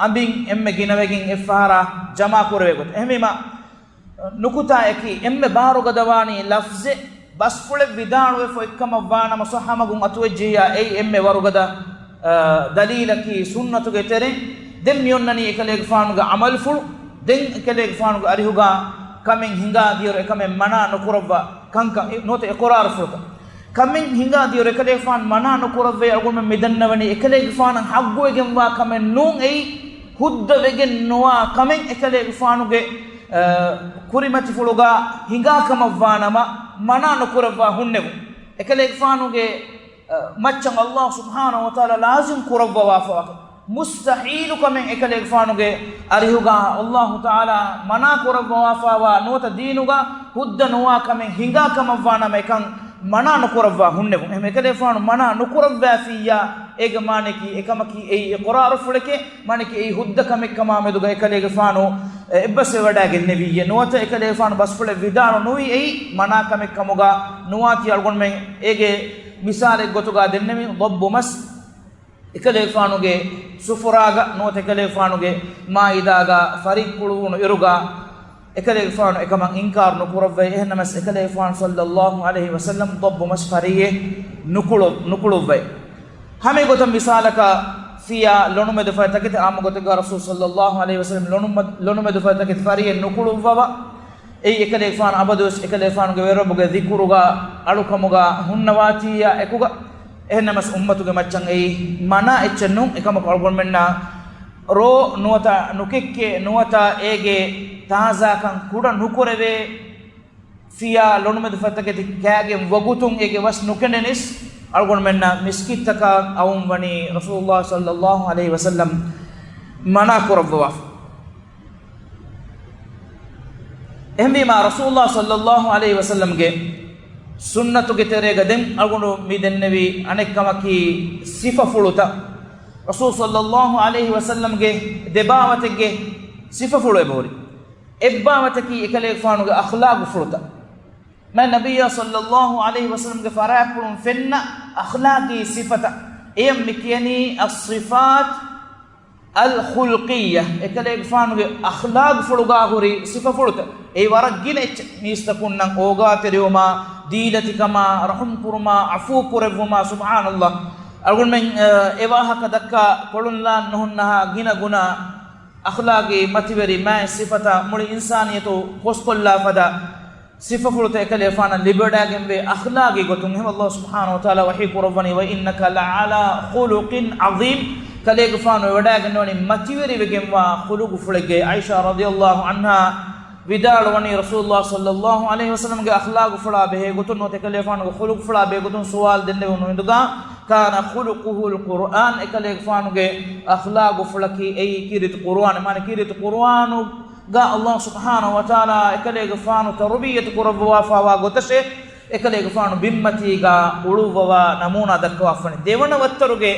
އަނބިން އެންމެ ގިނަވެގެން އެއްފަހަރާ ޖަމާ ކުރެވޭ ގޮތަށް. އެހެންވީމާ، ނުކުތާއަކީ، އެންމެ ބާރުގަދަވާނީ ލަފްޒެއް، ބަސްފުޅެއް ވިދާޅުވެފަ އޮތްކަމަށްވާނަމަ، ޞައްޙަ މަގުން އަތުވެއްޖިއްޔާ، އެއީ އެންމެ ވަރުގަދަ، އަ، ދަލީލަކީ ސުންނަތުގެ ތެރެއިން. ދެން މިއޮންނަނީ އެކަލޭގެފާނުގެ ޢަމަލުފުޅު. ދެން އެކަލޭގެފާނުގެ އަރިހުގަ ކަމެއް ހިނގާ ދިޔައިރު އެކަމެއް މަނާ ނުކުރައްވާ ކަންކަން، އެ، ނުވަތަ އިޤްރާރުފުޅުތައް. ކަމެއް ހިނގާ ދިޔައިރު އެކަލޭގެފާނު މަނާ ނުކުރައްވައި، އަޅުގަނޑުމެން މި ދަންނަވަނީ އެކަލޭގެފާނަށް ޙައްޤުވެގެންވާ ކަމެއް ނޫން. އެއީ ހުއްދަވެގެން ނުވާ ކަމެއް އެކަލޭގެފާނުގެ، އަ، ކުރިމަތިފުޅުގަ ހިނގާ ކަމަށްވާނަމަ، މަނާ ނުކުރައްވާ ހުންނެވުން. އެކަލޭގެފާނުގެ، އަ، މައްޗަށް ﷲ ސުބްޙާނަހޫ ވަތަޢާލާ ލާޒިމް ކުރައްވަވާފަވާކަން. މުސްތަޙީލު ކަމެއް އެކަލޭގެފާނުގެ އަރިހުގަ ﷲ ތަޢާލާ މަނާ ކުރައްވަވާފަވާ ނުވަތަ ދީނުގަ ހުއްދަ ނުވާ ކަމެއް ހިނގާ ކަމަށްވާނަމަ އެކަން މަނާ ނުކުރައްވާ ހުންނެވުން. އެހެން އެކަލޭގެފާނު މަނާ ނުކުރައްވާފިއްޔާ، އޭގެ މާނައަކީ އެކަމަކީ އެއީ އިޤްރާރުފުޅެކޭ، މާނައަކީ އެއީ ހުއްދަ ކަމެއްކަމާ މެދުގަ އެކަލޭގެފާނު އެއްބަސްވެވަޑައިގެންނެވިއްޔޭ. ނުވަތަ އެކަލޭގެފާނު ބަސްފުޅެއް ވިދާޅު ނުވީ އެއީ މަނާ ކަމެއްކަމުގަ ނުވާތީ އަޅުގަނޑުމެން އޭގެ މިސާލެއް ގޮތުގަ ދެންނެވި ޟައްބު މަސް. އެކަލޭގެފާނުގެ ސުފުރާގަ ނުވަތަ އެކަލޭގެފާނުގެ މާއިދާގަ ފަރިއްކުޅުވުނު އިރުގަ އެކަލޭގެފާނު އެކަމަށް އިންކާރު ނުކުރައްވައި. އެހެންނަމަސް އެކަލޭގެފާނު ޞައްލައްލާހު ޢަލައިހި ވަސައްލަމް ޟައްބު މަސް ފަރިއެއް ނުކުޅު-، ނުކުޅުއްވައި. ހަމަ އެގޮތަށް މިސާލަކަށް ފިޔާ ލޮނުމެދު ފަތަކެތި ޢާއްމު ގޮތެއްގަ ރަސޫލު ޞައްލައްލާހު ޢަލައިހި ވަސައްލަމް ލޮނުމަ-، ލޮނުމެދު ފަތަކެތި ފަރިއެއް ނުކުޅުއްވަވަ. އެއީ އެކަލޭގެފާނު އަބަދުވެސް އެކަލޭގެފާނުގެ ވެރިރައްބުގެ ޛިކުރުގަ އަޅުކަމުގަ ހުންނަވާތީއާ އެކުގަ. އެހެންނަމަސް އުއްމަތުގެ މައްޗަށް އެއީ މަނާ އެއްޗެއް ނޫން. އެކަމަކު އަޅުގަނޑުމެންނަށް ރޯ ނުވަތަ ނުކެއްކޭ ނުވަތަ އޭގެ ތާޒާކަން ކުޑަ ނުކުރެވޭ. ފިޔާ ލޮނުމެދު ފަތަކެތި ކާގެން ވަގުތުން އޭގެ ވަސް ނުކެނޑެނިސް، އަޅުގަނޑުމެންނަށް މިސްކިތްތަކަށް އައުން ވަނީ ރަސޫލުﷲ ޞައްލައްލާހު ޢަލައިހި ވަސައްލަމް މަނާ ކުރައްވަވާފަ. އެހެންވީމާ، ރަސޫލުﷲ ޞައްލައްލާހު ޢަލައިހި ވަސައްލަމްގެ ސުންނަތުގެ ތެރޭގަ ދެން އަޅުގަނޑު މި ދެންނެވި އަނެއް ކަމަކީ ސިފަފުޅުތައް. ރަސޫލު ޞައްލައްލާހު ޢަލައިހި ވަސައްލަމްގެ ދެ ބާވަތެއްގެ ސިފަފުޅު އެބަހުރި. އެއްބާވަތަކީ އެކަލޭގެފާނުގެ އަޚްލާގުފުޅުތައް. މާތް ނަބިއްޔާ ޞައްލައްލާހު ޢަލައިހި ވަސައްލަމްގެ ފަރާތްޕުޅުން ފެންނަ އަޚްލާގީ ސިފަތައް. އެޔަށް މި ކިޔަނީ އައްޞިފާތް އަލް ޚުލްޤިއްޔަ، އެކަލޭގެފާނުގެ އަޚްލާގުފުޅުގާ ހުރި ސިފަފުޅުތައް. އެއީ ވަރަށް ގިނަ އެއްޗެއް. މީސްތަކުންނަށް އޯގާތެރިވުމާ، ދީލަތިކަމާ، ރަޙުމް ކުރުމާ، ޢަފޫ ކުރެއްވުމާ، ސުބްޙާނައްލާހް. އަޅުގަނޑުމެން، އަ، އެ ވާހަކަ ދައްކާ ކޮޅުންލާން ނުހުންނަހާ ގިނަ ގުނަ އަޚްލާގީ މަތިވެރި މާތް ސިފަތައް މުޅި އިންސާނިއްޔަތު ކޮސްކޮށްލާ ފަދަ ސިފަފުޅުތައް އެކަލޭގެފާނަށް ލިބިވަޑައިގެންވޭ އަޚްލާގީ ގޮތުން. އެހެން ﷲ ސުބްޙާނަހޫ ވަތަޢާލާ ވަޙީ ކުރައްވަނީ، وَإِنَّكَ لَعَلَىٰ خُلُقٍ عَظِيمٍ. ކަލޭގެފާނު ވެވަޑައިގެންނެވަނީ މަތިވެރިވެގެންވާ ޚުލުޤުފުޅެއްގައި. ޢާއިޝާ ރަޟިޔަﷲ ޢަންހާ ވިދާޅުވަނީ، ރަސޫލުﷲ ޞައްލައްލާހު ޢަލައިހި ވަސައްލަމްގެ އަޚްލާގުފުޅާ ބެހޭ ގޮތުން ނުވަތަ އެކަލޭގެފާނުގެ ޚުލުޤުފުޅާ ބެހޭ ގޮތުން ސުވާލު ދެންނެވުނު ހިނދުގަ، كَانَ خُلُقُهُ الْقُرْآنُ، އެކަލޭގެފާނުގެ އަޚްލާގުފުޅަކީ އެއީ ކީރިތި ޤުރުއާން. މާނަ ކީރިތި ޤުރުއާނު ގަ ﷲ ސުބްޙާނަހޫ ވަތަޢާލާ އެކަލޭގެފާނު ތަރުބިއްޔަތު ކުރައްވަވާފާވާ ގޮތަށޭ، އެކަލޭގެފާނު ބިންމަތީގަ އުޅުއްވަވާ ނަމޫނާ ދައްކަވާފަނި. ދެވަނަ ވައްތަރުގެ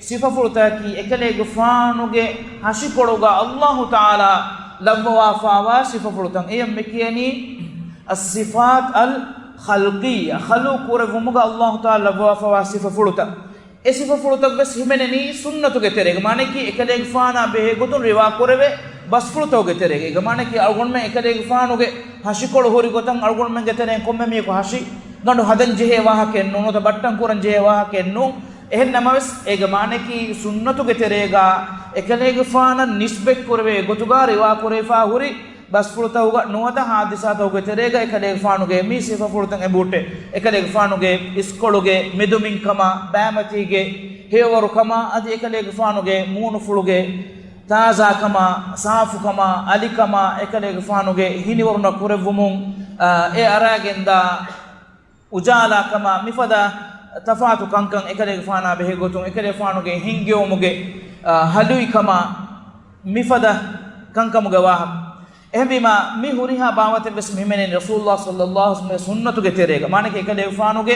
ސިފަފުޅުތަކަކީ އެކަލޭގެފާނުގެ ހަށިކޮޅުގަ ﷲ ތަޢާލާ ލައްވަވާފާވާ ސިފަފުޅުތައް. އެޔަށް މި ކިޔަނީ އައްޞިފާތް އަލް ޚަލްޤިއްޔަ، ޚަލްޤު ކުރެއްވުމުގަ އައްލާހު ތަޢާލާ ލައްވާފަވާ ސިފަފުޅުތައް. އެ ސިފަފުޅުތައް ވެސް ހިމެނެނީ ސުންނަތުގެ ތެރޭގަ. މާނައަކީ އެކަލޭގެފާނާ ބެހޭ ގޮތުން ރިވާ ކުރެވޭ ބަސްފުޅުތަކުގެ ތެރޭގަ. އޭގެ މާނައަކީ އަޅުގަނޑުމެން އެކަލޭގެފާނުގެ ހަށިކޮޅު ހުރި ގޮތަށް އަޅުގަނޑުމެންގެ ތެރެއިން ކޮންމެ މީހަކު ހަށި ގަނޑު ހަދަން ޖެހޭ ވާހަކައެއް ނޫން، ނުވަތަ ބައްޓަން ކުރަން ޖެހޭ ވާހަކައެއް ނޫން. އެހެން ނަމަވެސް، އޭގެ މާނައަކީ ސުންނަތުގެ ތެރޭގަ އެކަލޭގެފާނަށް ނިސްބަތް ކުރެވޭ ގޮތުގަ ރިވާ ކުރެވިފަ ހުރި ބަސްފުޅުތަކުގަ ނުވަތަ ހާދިސާތަކުގެ ތެރޭގަ އެކަލޭގެފާނުގެ މި ސިފަފުޅުތައް އެބަހުއްޓޭ. އެކަލޭގެފާނުގެ އިސްކޮޅުގެ މެދުމިންކަމާ، ބައިމަތީގެ ހެޔޮވަރުކަމާ، އަދި އެކަލޭގެފާނުގެ މޫނުފުޅުގެ ތާޒާކަމާ، ސާފުކަމާ، އަލިކަމާ، އެކަލޭގެފާނުގެ ހިނިވަރުނަ ކުރެއްވުމުން، އާ، އެ އަރާގެންދާ އުޖާލާކަމާ، މިފަދަ ތަފާތު ކަންކަން އެކަލޭގެފާނާ ބެހޭ ގޮތުން އެކަލޭގެފާނުގެ ހިންގެވުމުގެ، އާ، ހަލުއިކަމާ، މިފަދަ ކަންކަމުގެ ވާހަކަ. އެހެންވީމާ، މި ހުރިހާ ބާވަތެއް ވެސް މި ހިމެނެނީ ރަސޫލުﷲ ޞައްލަﷲ ޢަލައިހި ވަސައްލަމްގެ ސުންނަތުގެ ތެރޭގަ. މާނައަކީ އެކަލޭގެފާނުގެ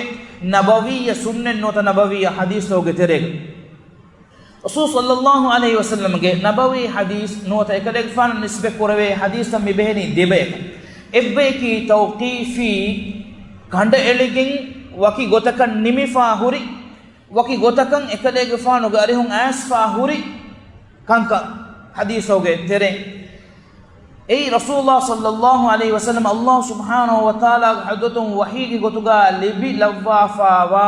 ނަބަވިއްޔަ ސުންނަތް ނުވަތަ ނަބަވިއްޔަ ޙަދީޘްތަކުގެ ތެރޭގަ. ރަސޫލު ޞައްލަﷲ ޢަލައިހި ވަސައްލަމްގެ ނަބަވީ ޙަދީޘް ނުވަތަ އެކަލޭގެފާނަށް ނިސްބަތް ކުރެވޭ ޙަދީޘްތައް މި ބެހެނީ ދެބަޔަކަށް. އެއްބަޔަކީ ތައުޤީފީ، ކަނޑައެޅިގެން ވަކި ގޮތަކަށް ނިމިފާ ހުރި، ވަކި ގޮތަކަށް އެކަލޭގެފާނުގެ އަރިހުން އައިސްފާ ހުރި ކަންކަން ޙަދީޘްތަކުގެ ތެރެއިން. އެއީ ރަސޫލުﷲ ޞައްލަﷲ ޢަލައިހި ވަސައްލަމް އައްލާހު ސުބްޙާނަހޫ ވަތަޢާލާގެ ޙަޟްރަތުން ވަޙީގެ ގޮތުގަ ލިބި ލައްވާފާވާ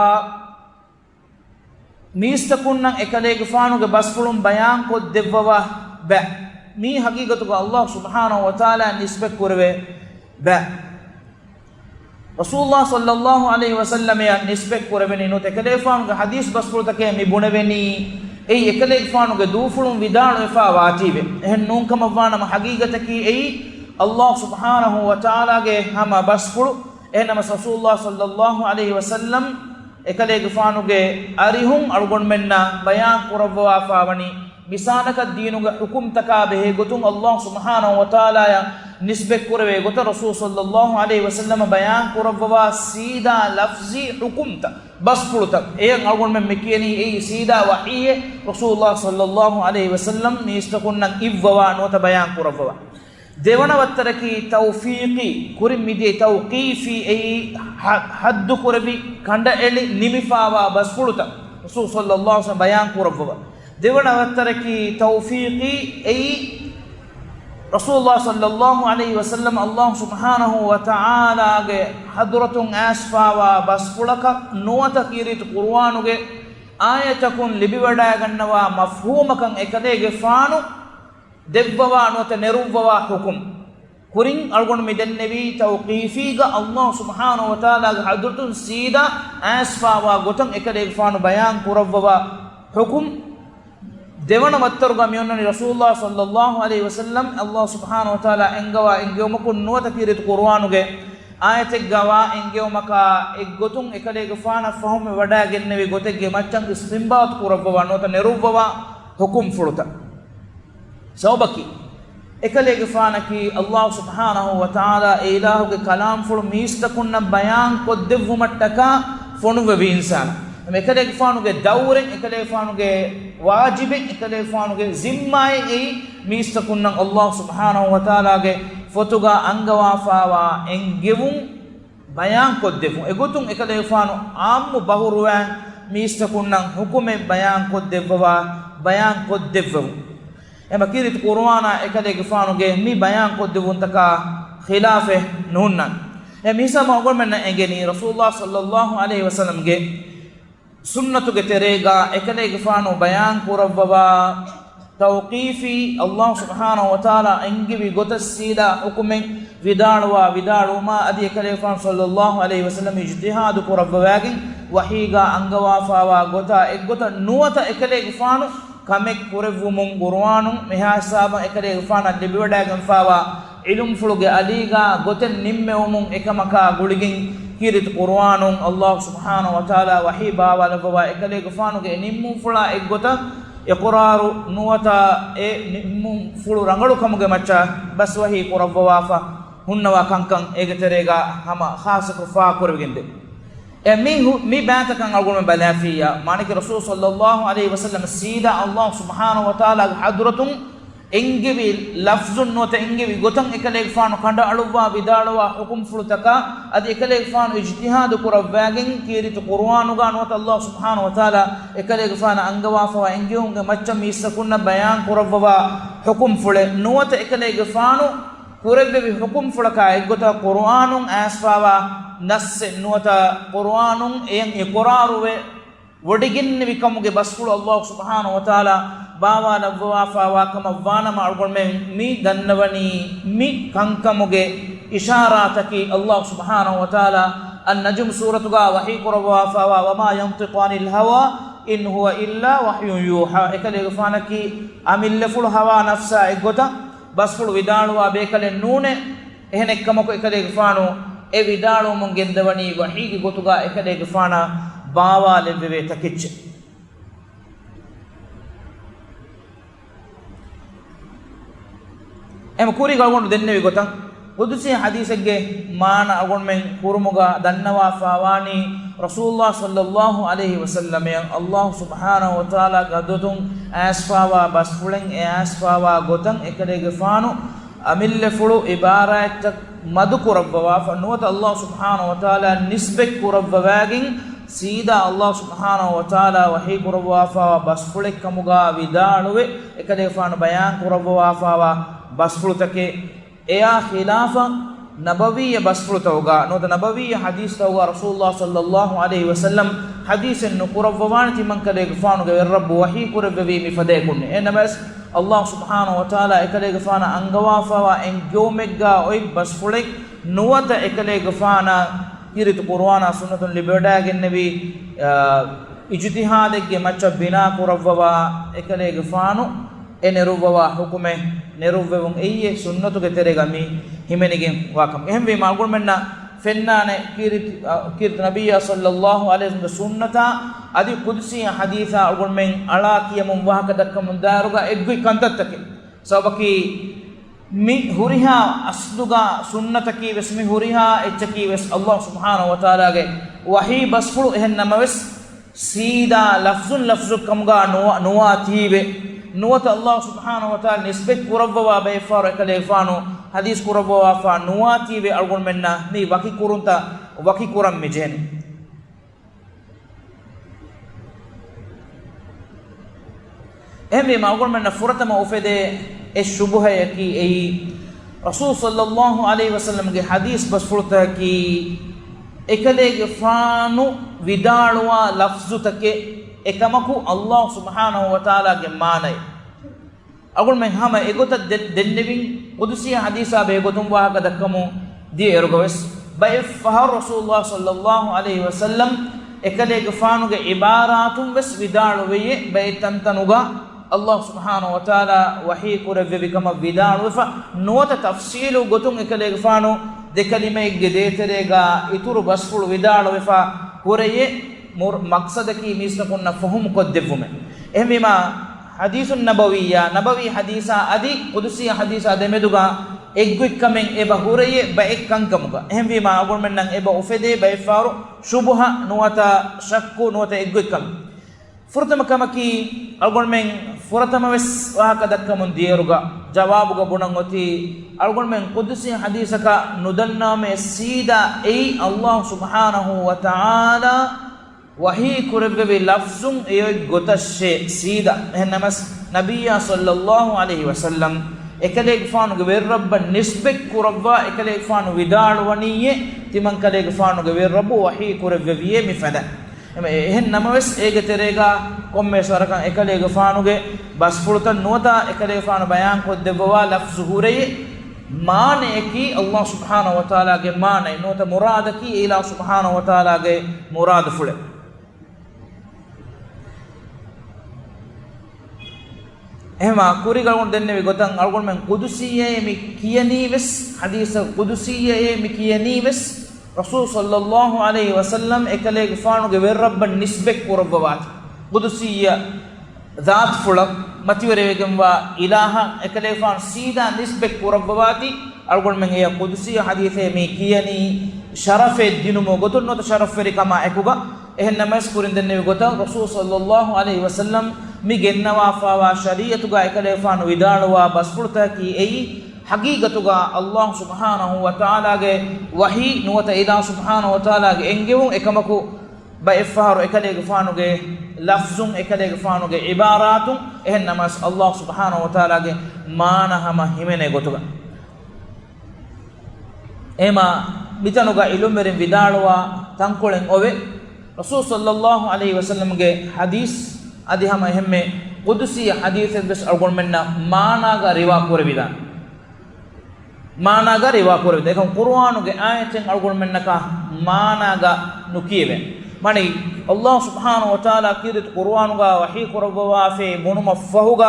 މީސްތަކުންނަށް އެކަލޭގެފާނުގެ ބަސްފުޅުން ބަޔާންކޮށްދެއްވަވާ ބައެއް. މީ ޙަޤީޤަތުގަ އައްލާހު ސުބްޙާނަހޫ ވަތަޢާލާއަށް ނިސްބަތް ކުރެވޭ ބައެއް. ރަސޫލުﷲ ޞައްލަﷲ ޢަލައިހި ވަސައްލަމަށް ނިސްބަތް ކުރެވެނީ ނުވަތަ އެކަލޭގެފާނުގެ ޙަދީޘް ބަސްފުޅުތަކެއް މި ބުނެވެނީ، އެއީ އެކަލޭގެފާނުގެ ދޫފުޅުން ވިދާޅުވެފާ ވާތީވެ. އެހެން ނޫން ކަމަށްވާނަމަ، ޙަޤީޤަތަކީ އެއީ އައްލާހު ސުބްޙާނަހޫ ވަތަޢާލާގެ ހަމަ ބަސްފުޅު. އެހެންނަމަވެސް ރަސޫލުﷲ ޞައްލަﷲ ޢަލައިހި ވަސައްލަމް އެކަލޭގެފާނުގެ އަރިހުން އަޅުގަނޑުމެންނަށް ބަޔާން ކުރައްވަވާފާވަނީ، މިސާލަކަށް ދީނުގެ ޙުކުމްތަކާ ބެހޭ ގޮތުން އައްލާހު ސުބްޙާނަހޫ ވަތަޢާލާއަށް ނިސްބަތް ކުރެވޭ ގޮތަށް ރަސޫލު ޞައްލަﷲ ޢަލައިހި ވަސައްލަމަށް ބަޔާން ކުރައްވަވާ ސީދާ ލަފްޒީ ޙުކުމްތައް، ބަސްފުޅުތައް. އެޔަށް އަޅުގަނޑުމެން މި ކިޔަނީ އެއީ ސީދާ ވަޙީއެއް، ރަސޫލުﷲ ޞައްލަﷲ ޢަލައިހި ވަސައްލަމް މީސްތަކުންނަށް އިއްވަވާ ނުވަތަ ބަޔާން ކުރައްވަވާ. ދެވަނަ ވައްތަރަކީ ތައުފީޤީ، ކުރިން މިދިޔައީ ތައުޤީފީ، އެއީ ޙަ-، ޙައްދު ކުރެވި، ކަނޑައެޅި ނިމިފާވާ ބަސްފުޅުތައް ރަސޫލު ޞައްލަﷲ ޢަލައިހި ވަސައްލަމް ބަޔާން ކުރައްވަވާ. ދެވަނަ ވައްތަރަކީ ތައުފީޤީ، އެއީ ރަސޫލުﷲ ޞައްލަﷲ ޢަލައިހި ވަސައްލަމް އައްލާހު ސުބްޙާނަހޫ ވަތަޢާލާގެ ޙަޟްރަތުން އައިސްފާވާ ބަސްފުޅަކަށް ނުވަތަ ކީރިތި ޤުރުއާނުގެ އާޔަތަކުން ލިބިވަޑައިގަންނަވާ މަފްހޫމަކަށް އެކަލޭގެފާނު ދެއްވަވާ ނުވަތަ ނެރުއްވަވާ ޙުކުމް. ކުރިން އަޅުގަނޑު މި ދެންނެވީ ތައުޤީފީގަ އައްލާހު ސުބްޙާނަހޫ ވަތަޢާލާގެ ޙަޟްރަތުން ސީދާ އައިސްފާވާ ގޮތަށް އެކަލޭގެފާނު ބަޔާން ކުރައްވަވާ ޙުކުމް. ދެވަނަ ވައްތަރުގަ މިއޮންނަނީ ރަސޫލުﷲ ޞައްލަﷲ ޢަލައިހި ވަސައްލަމް އައްލާހު ސުބްޙާނަހޫ ވަތަޢާލާ އެންގަވާ އެންގެވުމަކުން ނުވަތަ ކީރިތި ޤުރުއާނުގެ އާޔަތެއްގަވާ އެންގެވުމަކާ އެއްގޮތުން އެކަލޭގެފާނަށް ފަހުމެއް ވަޑައިގެންނެވި ގޮތެއްގެ މައްޗަށް އިސްތިންބާޠު ކުރައްވަވާ ނުވަތަ ނެރުއްވަވާ ޙުކުމްފުޅުތައް. ސަބަބަކީ، އެކަލޭގެފާނަކީ އައްލާހު ސުބްޙާނަހޫ ވަތަޢާލާ އެ އިލާހުގެ ކަލާމްފުޅު މީސްތަކުންނަށް ބަޔާން ކޮށްދެއްވުމަށްޓަކާ ފޮނުއްވެވި އިންސާނާ. އެކަލޭގެފާނުގެ ދައުރެއް، އެކަލޭގެފާނުގެ ވާޖިބެއް، އެކަލޭގެފާނުގެ ޒިންމާއެއް އެއީ މީސްތަކުންނަށް އައްލާހު ސުބްޙާނަހޫ ވަތަޢާލާގެ ފޮތުގަ އަންގަވާފާވާ އެންގެވުން ބަޔާން ކޮށްދެއްވުން. އެގޮތުން އެކަލޭގެފާނު ޢާއްމު ބަހުރުވައިން މީސްތަކުންނަށް ޙުކުމެއް ބަޔާން ކޮށްދެއްވަވާ، ބަޔާން ކޮށްދެއްވެވުން. އެމަ ކީރިތި ޤުރުއާނާ އެކަލޭގެފާނުގެ މި ބަޔާން ކޮށްދެއްވުންތަކާ ޚިލާފެއް ނޫންނާނެ. އެ މިހިސާބު އަޅުގަނޑުމެންނަށް އެނގެނީ ރަސޫލުﷲ ޞައްލަﷲ ޢަލައިހި ވަސައްލަމްގެ ސުންނަތުގެ ތެރޭގަ އެކަލޭގެފާނު ބަޔާން ކުރައްވަވާ ތައުޤީފީ، އައްލާހު ސުބްޙާނަހޫ ވަތަޢާލާ އެންގެވި ގޮތަށް ސީދާ ޙުކުމެއް ވިދާޅުވާ ވިދާޅުވުމާ އަދި އެކަލޭގެފާނު ޞައްލަﷲ ޢަލައިހި ވަސައްލަމް އިޖްތިހާދު ކުރައްވަވާގެން ވަޙީގަ އަންގަވާފާވާ ގޮތާ އެއްގޮތަށް ނުވަތަ އެކަލޭގެފާނު ކަމެއް ކުރެއްވުމުން ޤުރުއާނުން މިހާ ހިސާބަށް އެކަލޭގެފާނަށް ލިބިވަޑައިގެންފާވާ ޢިލްމުފުޅުގެ އަލީގަ ގޮތެއް ނިންމެވުމުން އެކަމަކާ ގުޅިގެން ކީރިތި ޤުރުއާނުން އައްލާހު ސުބްޙާނަހޫ ވަތަޢާލާ ވަޙީ ބާވާލައްވަވާ އެކަލޭގެފާނުގެ އެ ނިންމުންފުޅާ އެއްގޮތަށް އިޤުރާރު ނުވަތަ އެ ނިންމުންފުޅު ރަނގަޅު ކަމުގެ މައްޗަށް ބަސްވަހީ ކުރައްވަވާފަ ހުންނަވާ ކަންކަން އޭގެ ތެރޭގަ ހަމަ ޚާއްޞަކޮށް ފާހަގަކުރެވިގެންދޭ. އެ މި ހު-، މި ބައިތަކަށް އަޅުގަނޑުމެން ބަލާފިއްޔާ، މާނައަކީ ރަސޫލު ޞައްލަﷲ ޢަލައިހި ވަސައްލަމަ ސީދާ އައްލާހު ސުބްޙާނަހޫ ވަތަޢާލާގެ ޙަޟްރަތުން އެންގެވި ލަފްޒުން ނުވަތަ އެންގެވި ގޮތަށް އެކަލޭގެފާނު ކަނޑައަޅުއްވާ ވިދާޅުވާ ޙުކުމްފުޅުތަކާ އަދި އެކަލޭގެފާނު އިޖްތިހާދު ކުރައްވާގެން ކީރިތި ޤުރުއާނުގާ ނުވަތަ ﷲ ސުބްޙާނަހޫ ވަތަޢާލާ އެކަލޭގެފާނަށް އަންގަވާފަވާ އެންގެވުމުގެ މައްޗަށް މީސްތަކުންނަށް ބަޔާން ކުރައްވަވާ ޙުކުމްފުޅެއް ނުވަތަ އެކަލޭގެފާނު ކުރެއްވެވި ޙުކުމްފުޅަކާ އެއްގޮތަށް ޤުރުއާނުން އައިސްފަވާ ނައްސެއް ނުވަތަ ޤުރުއާނުން އެޔަށް އިޤުރާރުވެ ވޮޑިގެންނެވި ކަމުގެ ބަސްފުޅު ﷲ ސުބްޙާނަހޫ ވަތަޢާލާ ބާވާލައްވަވާފަވާ ކަމަށް ވާނަމަ، އަޅުގަނޑުމެން މި ދަންނަވަނީ މި ކަންކަމުގެ އިޝާރާތަކީ ﷲ ސުބްޙާނަހޫ ވަތަޢާލާ އައްނަޖުމް ސޫރަތުގާ ވަޙީ ކުރައްވާފަވާ، وما ينطق عن الهوى إن هو إلا وحي يوحى. އެކަލޭގެފާނަކީ އަމިއްލަފުޅު ހަވާ ނަފްސާ އެއްގޮތަށް ބަސްފުޅު ވިދާޅުވާ ބޭކަލެއް ނޫނޭ. އެހެނެއްކަމަކު އެކަލޭގެފާނު އެ ވިދާޅުވަމުން ގެންދަވަނީ ވަޙީގެ ގޮތުގާ އެކަލޭގެފާނަށް ބާވާލެއްވެވޭ ތަކެއްޗެއް. އެމަ ކުރީގަ އަޅުގަނޑު ދެންނެވި ގޮތަށް، ޤުދުސީ ޙަދީޘެއްގެ މާނަ އަޅުގަނޑުމެން ކުރުމުގަ ދަންނަވާފަވާނީ، ރަސޫލުﷲ ޞައްލަﷲ ޢަލައިހި ވަސައްލަމައަށް ﷲ ސުބްޙާނަހޫ ވަތަޢާލާގެ ޙަޟްރަތުން އައިސްފަވާ ބަސްފުޅެއް އެ އައިސްފަވާ ގޮތަށް އެކަލޭގެފާނު އަމިއްލަފުޅު ޢިބާރާތްތައް މަދު ކުރައްވަވާފަ ނުވަތަ ﷲ ސުބްޙާނަހޫ ވަތަޢާލާ ނިސްބަތް ކުރައްވަވާގެން ސީދާ ﷲ ސުބްޙާނަހޫ ވަތަޢާލާ ވަޙީ ކުރައްވާފަވާ ބަސްފުޅެއް ކަމުގާ ވިދާޅުވެ، އެކަލޭގެފާނު ބަޔާން ކުރައްވަވާފަވާ ބަސްފުޅުތަކެއް. އެއާ ޚިލާފަށް ނަބަވީ ބަސްފުޅުތަކުގާ ނުވަތަ ނަބަވީ ޙަދީޘްތަކުގާ ރަސޫލުﷲ ޞައްލަﷲ ޢަލައިހި ވަސައްލަމް ޙަދީޘެއް ނުކުރައްވަވާނެ ތިމަންކަލޭގެފާނުގެ ވެރިރައްބު ވަޙީ ކުރެއްވެވީ މިފަދައިން. އެހެންނަމަވެސް، ﷲ ސުބްޙާނަހޫ ވަތަޢާލާ އެކަލޭގެފާނަށް އަންގަވާފަވާ އެންގެވުމެއްގާ އޮތް ބަސްފުޅެއް ނުވަތަ އެކަލޭގެފާނަށް ކީރިތި ޤުރުއާނާ ސުންނަތުން ލިބިވަޑައިގެންނެވި، އާ، އިޖުތިހާދެއްގެ މައްޗަށް ބިނާ ކުރައްވަވާ އެކަލޭގެފާނު އެ ނެރުއްވަވާ ޙުކުމެއް ނެރުއްވެވުން އެއީ ސުންނަތުގެ ތެރޭގަ މި ހިމެނިގެން ވާކަމަށް. އެހެންވީމަ އަޅުގަނޑުމެންނަށް ފެންނާނެ ކީރިތި، އަ، ކީރިތި ނަބިއްޔާ ޞައްލަﷲ ޢަލައިހި ވަސައްލަމްގެ ސުންނަތާ އަދި ޤުދުސީ ޙަދީޘާ އަޅުގަނޑުމެން އަޅާ ކިޔަމުން ވާހަކަ ދައްކަމުން ދާއިރުގަ އެއްގޮތް ކަންތައްތަކެއް. ސަބަބަކީ މި ހުރިހާ އަސްލުގަ ސުންނަތަކީ ވެސް މި ހުރިހާ އެއްޗަކީ ވެސް ﷲ ސުބްޙާނަހޫ ވަތަޢާލާގެ ވަޙީ ބަސްފުޅު. އެހެން ނަމަވެސް، ސީދާ ލަފްޒުން ލަފްޒު ކަމުގަ ނުވާ، ނުވާތީވެ، ނުވަތަ ﷲ ސުބްޙާނަހޫ ވަތަޢާލާ ނިސްބަތް ކުރައްވަވާ ބައެއްފަހަރު އެކަލޭގެފާނު ޙަދީޘް ކުރައްވަވާފަ ނުވާތީވެ، އަޅުގަނޑުމެންނަށް މި ވަކި ކުރުންތައް ވަކި ކުރަން މި ޖެހެނީ. އެހެންވީމަ، އަޅުގަނޑުމެންނަށް ފުރަތަމަ އުފެދޭ އެއް ޝުބުހަޔަކީ އެއީ، ރަސޫލު ޞައްލަﷲ ޢަލައިހި ވަސައްލަމްގެ ޙަދީޘް ބަސްފުޅުތަކަކީ، އެކަލޭގެފާނު ވިދާޅުވާ ލަފްޒުތަކެއް، އެކަމަކު ﷲ ސުބްޙާނަހޫ ވަތަޢާލާގެ މާނައެއް. އަޅުގަނޑުމެން ހަމަ އެގޮތަށް ދެ-، ދެންނެވިން، ޤުދުސީ ޙަދީޘާ ބެހޭގޮތުން ވާހަކަ ދައްކަމުން ދިޔައިރުގަވެސް، ބައެއްފަހަރު ރަސޫލުﷲ ޞައްލަﷲ ޢަލައިހި ވަސައްލަމް އެކަލޭގެފާނުގެ ޢިބާރާތުން ވެސް ވިދާޅުވެޔޭ، ބައެއް ތަންތަނުގަ ﷲ ސުބްޙާނަހޫ ވަތަޢާލާ ވަޙީ ކުރެއްވެވި ކަމަށް ވިދާޅުވެފަ، ނުވަތަ ތަފްޞީލު ގޮތުން އެކަލޭގެފާނު ދެ ކަލިމައެއްގެ ދޭތެރޭގަ އިތުރު ބަސްފުޅު ވިދާޅުވެފަ ހުރެޔޭ، މުރ-، މަޤްޞަދަކީ މީސްތަކުންނަށް ފަހުމު ކޮށްދެއްވުމެއް. އެހެންވީމަ، ޙަދީޘުން ނަބަވިއްޔާ، ނަބަވީ ޙަދީޘާ އަދި ޤުދުސީ ޙަދީޘާ ދެމެދުގަ އެއްގޮތްކަމެއް އެބަ ހުރެޔޭ ބައެއް ކަންކަމުގަ. އެހެންވީމަ، އަޅުގަނޑުމެންނަށް އެބަ އުފެދޭ ބައެއްފަހަރު ޝުބުހަ ނުވަތަ ޝައްކު ނުވަތަ އެއްގޮތްކަމެއް. ފުރަތަމަ ކަމަކީ، އަޅުގަނޑުމެން ފުރަތަމަވެސް ވާހަކަ ދައްކަމުން ދިޔައިރުގަ ޖަވާބުގަ ބުނަން އޮތީ، އަޅުގަނޑުމެން ޤުދުސީ ޙަދީޘަކަށް ނުދަންނަވަމޭ ސީދާ އެއީ ﷲ ސުބްޙާނަހޫ ވަތަޢާލާ ވަޙީ ކުރެއްވެވި ލަފްޒުން އެއޮތް ގޮތަށޭ ސީދާ. އެހެންނަމަސް، ނަބިއްޔާ ޞައްލަﷲ ޢަލައިހި ވަސައްލަމް އެކަލޭގެފާނުގެ ވެރިރައްބަށް ނިސްބަތް ކުރައްވާ، އެކަލޭގެފާނު ވިދާޅުވަނީއޭ، ތިމަން ކަލޭގެފާނުގެ ވެރިރައްބު ވަޙީ ކުރެއްވެވިއޭ މި ފަދަ. އެމަ-، އެ-، އެހެން ނަމަވެސް، އޭގެ ތެރޭގަ ކޮންމެވެސް ވަރަކަށް އެކަލޭގެފާނުގެ ބަސްފުޅުތައް ނުވަތަ އެކަލޭގެފާނު ބަޔާން ކޮށްދެއްވަވާ ލަފްޒު ހުރެޔޭ، މާނަޔަކީ ﷲ ސުބްޙާނަހޫ ވަތަޢާލާގެ މާނައެއް ނުވަތަ މުރާދަކީ އިލާހު ސުބްޙާނަހޫ ވަތަޢާލާގެ މުރާދުފުޅެއް. އެހެމާ ކުރީގަ އަޅުގަނޑު ދެންނެވި ގޮތަށް، އަޅުގަނޑުމެން ޤުދުސީއޭ މި ކިޔަނީ ވެސް، ޙަދީޘަށް ޤުދުސީއޭ މި ކިޔަނީ ވެސް، ރަސޫލު ޞައްލަﷲ ޢަލައިހި ވަސައްލަމް އެކަލޭގެފާނުގެ ވެރިރައްބަށް ނިސްބަތް ކުރައްވަވާތި. ޤުދުސީ ޛާތުފުޅަށް މަތިވެރިވެގެންވާ އިލާހަށް އެކަލޭގެފާނު ސީދާ ނިސްބަތް ކުރައްވަވާތި. އަޅުގަނޑުމެން އެޔަށް ޤުދުސީ ޙަދީޘޭ މި ކިޔަނީ ޝަރަފެއް ދިނުމުގެ ގޮތުން ނުވަތަ ޝަރަފްވެރިކަމާ އެކުގަ. އެހެން ނަމަވެސް ކުރިން ދެންނެވި ގޮތަށް ރަސޫލު ޞައްލަﷲ ޢަލައިހި ވަސައްލަމް މި ގެންނަވާފާވާ ޝަރީޢަތުގަ އެކަލޭގެފާނު ވިދާޅުވާ ބަސްފުޅުތަކަކީ އެއީ، ޙަޤީޤަތުގަ ﷲ ސުބްޙާނަހޫ ވަތަޢާލާގެ ވަޙީ ނުވަތަ އިލާހު ސުބްޙާނަހޫ ވަތަޢާލާގެ އެންގެވުން، އެކަމަކު ބައެއްފަހަރު އެކަލޭގެފާނުގެ ލަފްޒުން، އެކަލޭގެފާނުގެ ޢިބާރާތުން، އެހެން ނަމަވެސް ﷲ ސުބްޙާނަހޫ ވަތަޢާލާގެ މާނަ ހަމަ ހިމެނޭ ގޮތުގަ. އެހެމަ މިތަނުގަ ޢިލްމުވެރިން ވިދާޅުވާ ތަންކޮޅެއް އޮވެ، ރަސޫލު ޞައްލައްލާހު ޢަލައިހި ވަސައްލަމްގެ ޙަދީޘް އަދި ހަމަ އެހެންމެ ޤުދުސީ ޙަދީޘެއްވެސް އަޅުގަނޑުމެންނަށް މާނާގަ ރިވާ ކުރެވިދާނެ. މާނާގަ ރިވާ ކުރެވިދާނެ. އެކަމު ޤުރުއާނުގެ އާޔަތެއް އަޅުގަނޑުމެންނަކަށް މާނާގަ ނުކިޔެވޭ. މާނައީ، ﷲ ސުބްޙާނަހޫ ވަތަޢާލާ ކީރިތި ޤުރުއާނުގަ ވަޙީ ކުރައްވަވާފައި ބުނުމަށްފަހުގަ،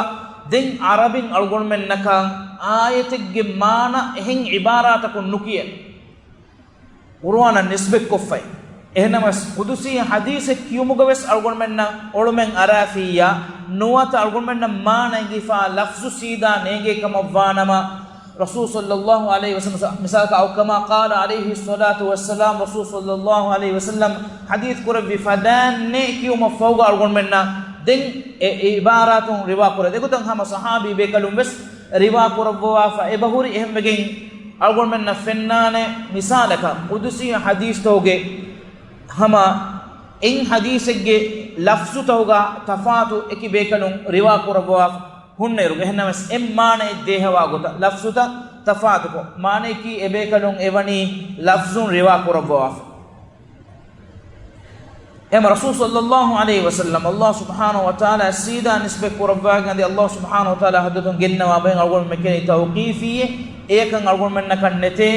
ދެން ޢަރަބިން އަޅުގަނޑުމެންނަކަށް އާޔަތެއްގެ މާނަ އެހެން ޢިބާރާތަކުން ނުކިޔޭ، ޤުރުއާނަށް ނިސްބަތްކޮށްފައި. އެހެނަމަސް ޤުދުސީ ޙަދީޘެއް ކިޔުމުގަވެސް އަޅުގަނޑުމެންނަށް އޮޅުމެއް އަރާފިއްޔާ، ނުވަތަ އަޅުގަނޑުމެންނަށް މާނަ އެނގިފާ ލަފްޒު ސީދާ ނޭނގޭ ކަމަށްވާނަމަ، ރަސޫލު ޞައްލައްލާހު ޢަލައިހި ވަސައްލަމް، މިސާލަކަށް، أو كما قال عليه الصلاة والسلام، ރަސޫލު ޞައްލައްލާހު ޢަލައިހި ވަސައްލަމް ޙަދީޘް ކުރެއްވި ފަދައިންނޭ ކިޔުމަށްފަހުގަ އަޅުގަނޑުމެންނަށް ދެން އެ ޢިބާރާތުން ރިވާ ކުރޭ. އެގޮތަށް ހަމަ ޞަޙާބީ ބޭކަލުން ވެސް ރިވާ ކުރައްވަވާފަ އެބަހުރި. އެހެންވެގެން އަޅުގަނޑުމެންނަށް ފެންނާނެ، މިސާލަކަށް، ޤުދުސީ ޙަދީޘްތަކުގެ ހަމަ އެއް ޙަދީޘެއްގެ ލަފްޒުތަކުގަ ތަފާތު އެކި ބޭކަލުން ރިވާ ކުރައްވަވާފަ ހުންނައިރު، އެހެންނަމަވެސް އެއް މާނައެއް ދޭހަވާ ގޮތަށް ލަފްޒުތައް ތަފާތުކޮށް، މާނަޔަކީ އެބޭކަލުން އެވަނީ ލަފްޒުން ރިވާ ކުރައްވަވާފަ. އެމަ ރަސޫލު ޞައްލައްލާހު ޢަލައިހި ވަސައްލަމް، ﷲ ސުބްޙާނަހޫ ވަތަޢާލާ ސީދާ ނިސްބަތް ކުރައްވާގެން އަދި ﷲ ސުބްޙާނަހޫ ވަތަޢާލާ ޙަޟްރަތުން ގެންނަވާ ބައެއް އަޅުގަނޑުމެން ކިޔަނީ ތައުޤީފީއޭ. އެޔަކަށް އަޅުގަނޑުމެންނަކަށް ނެތޭ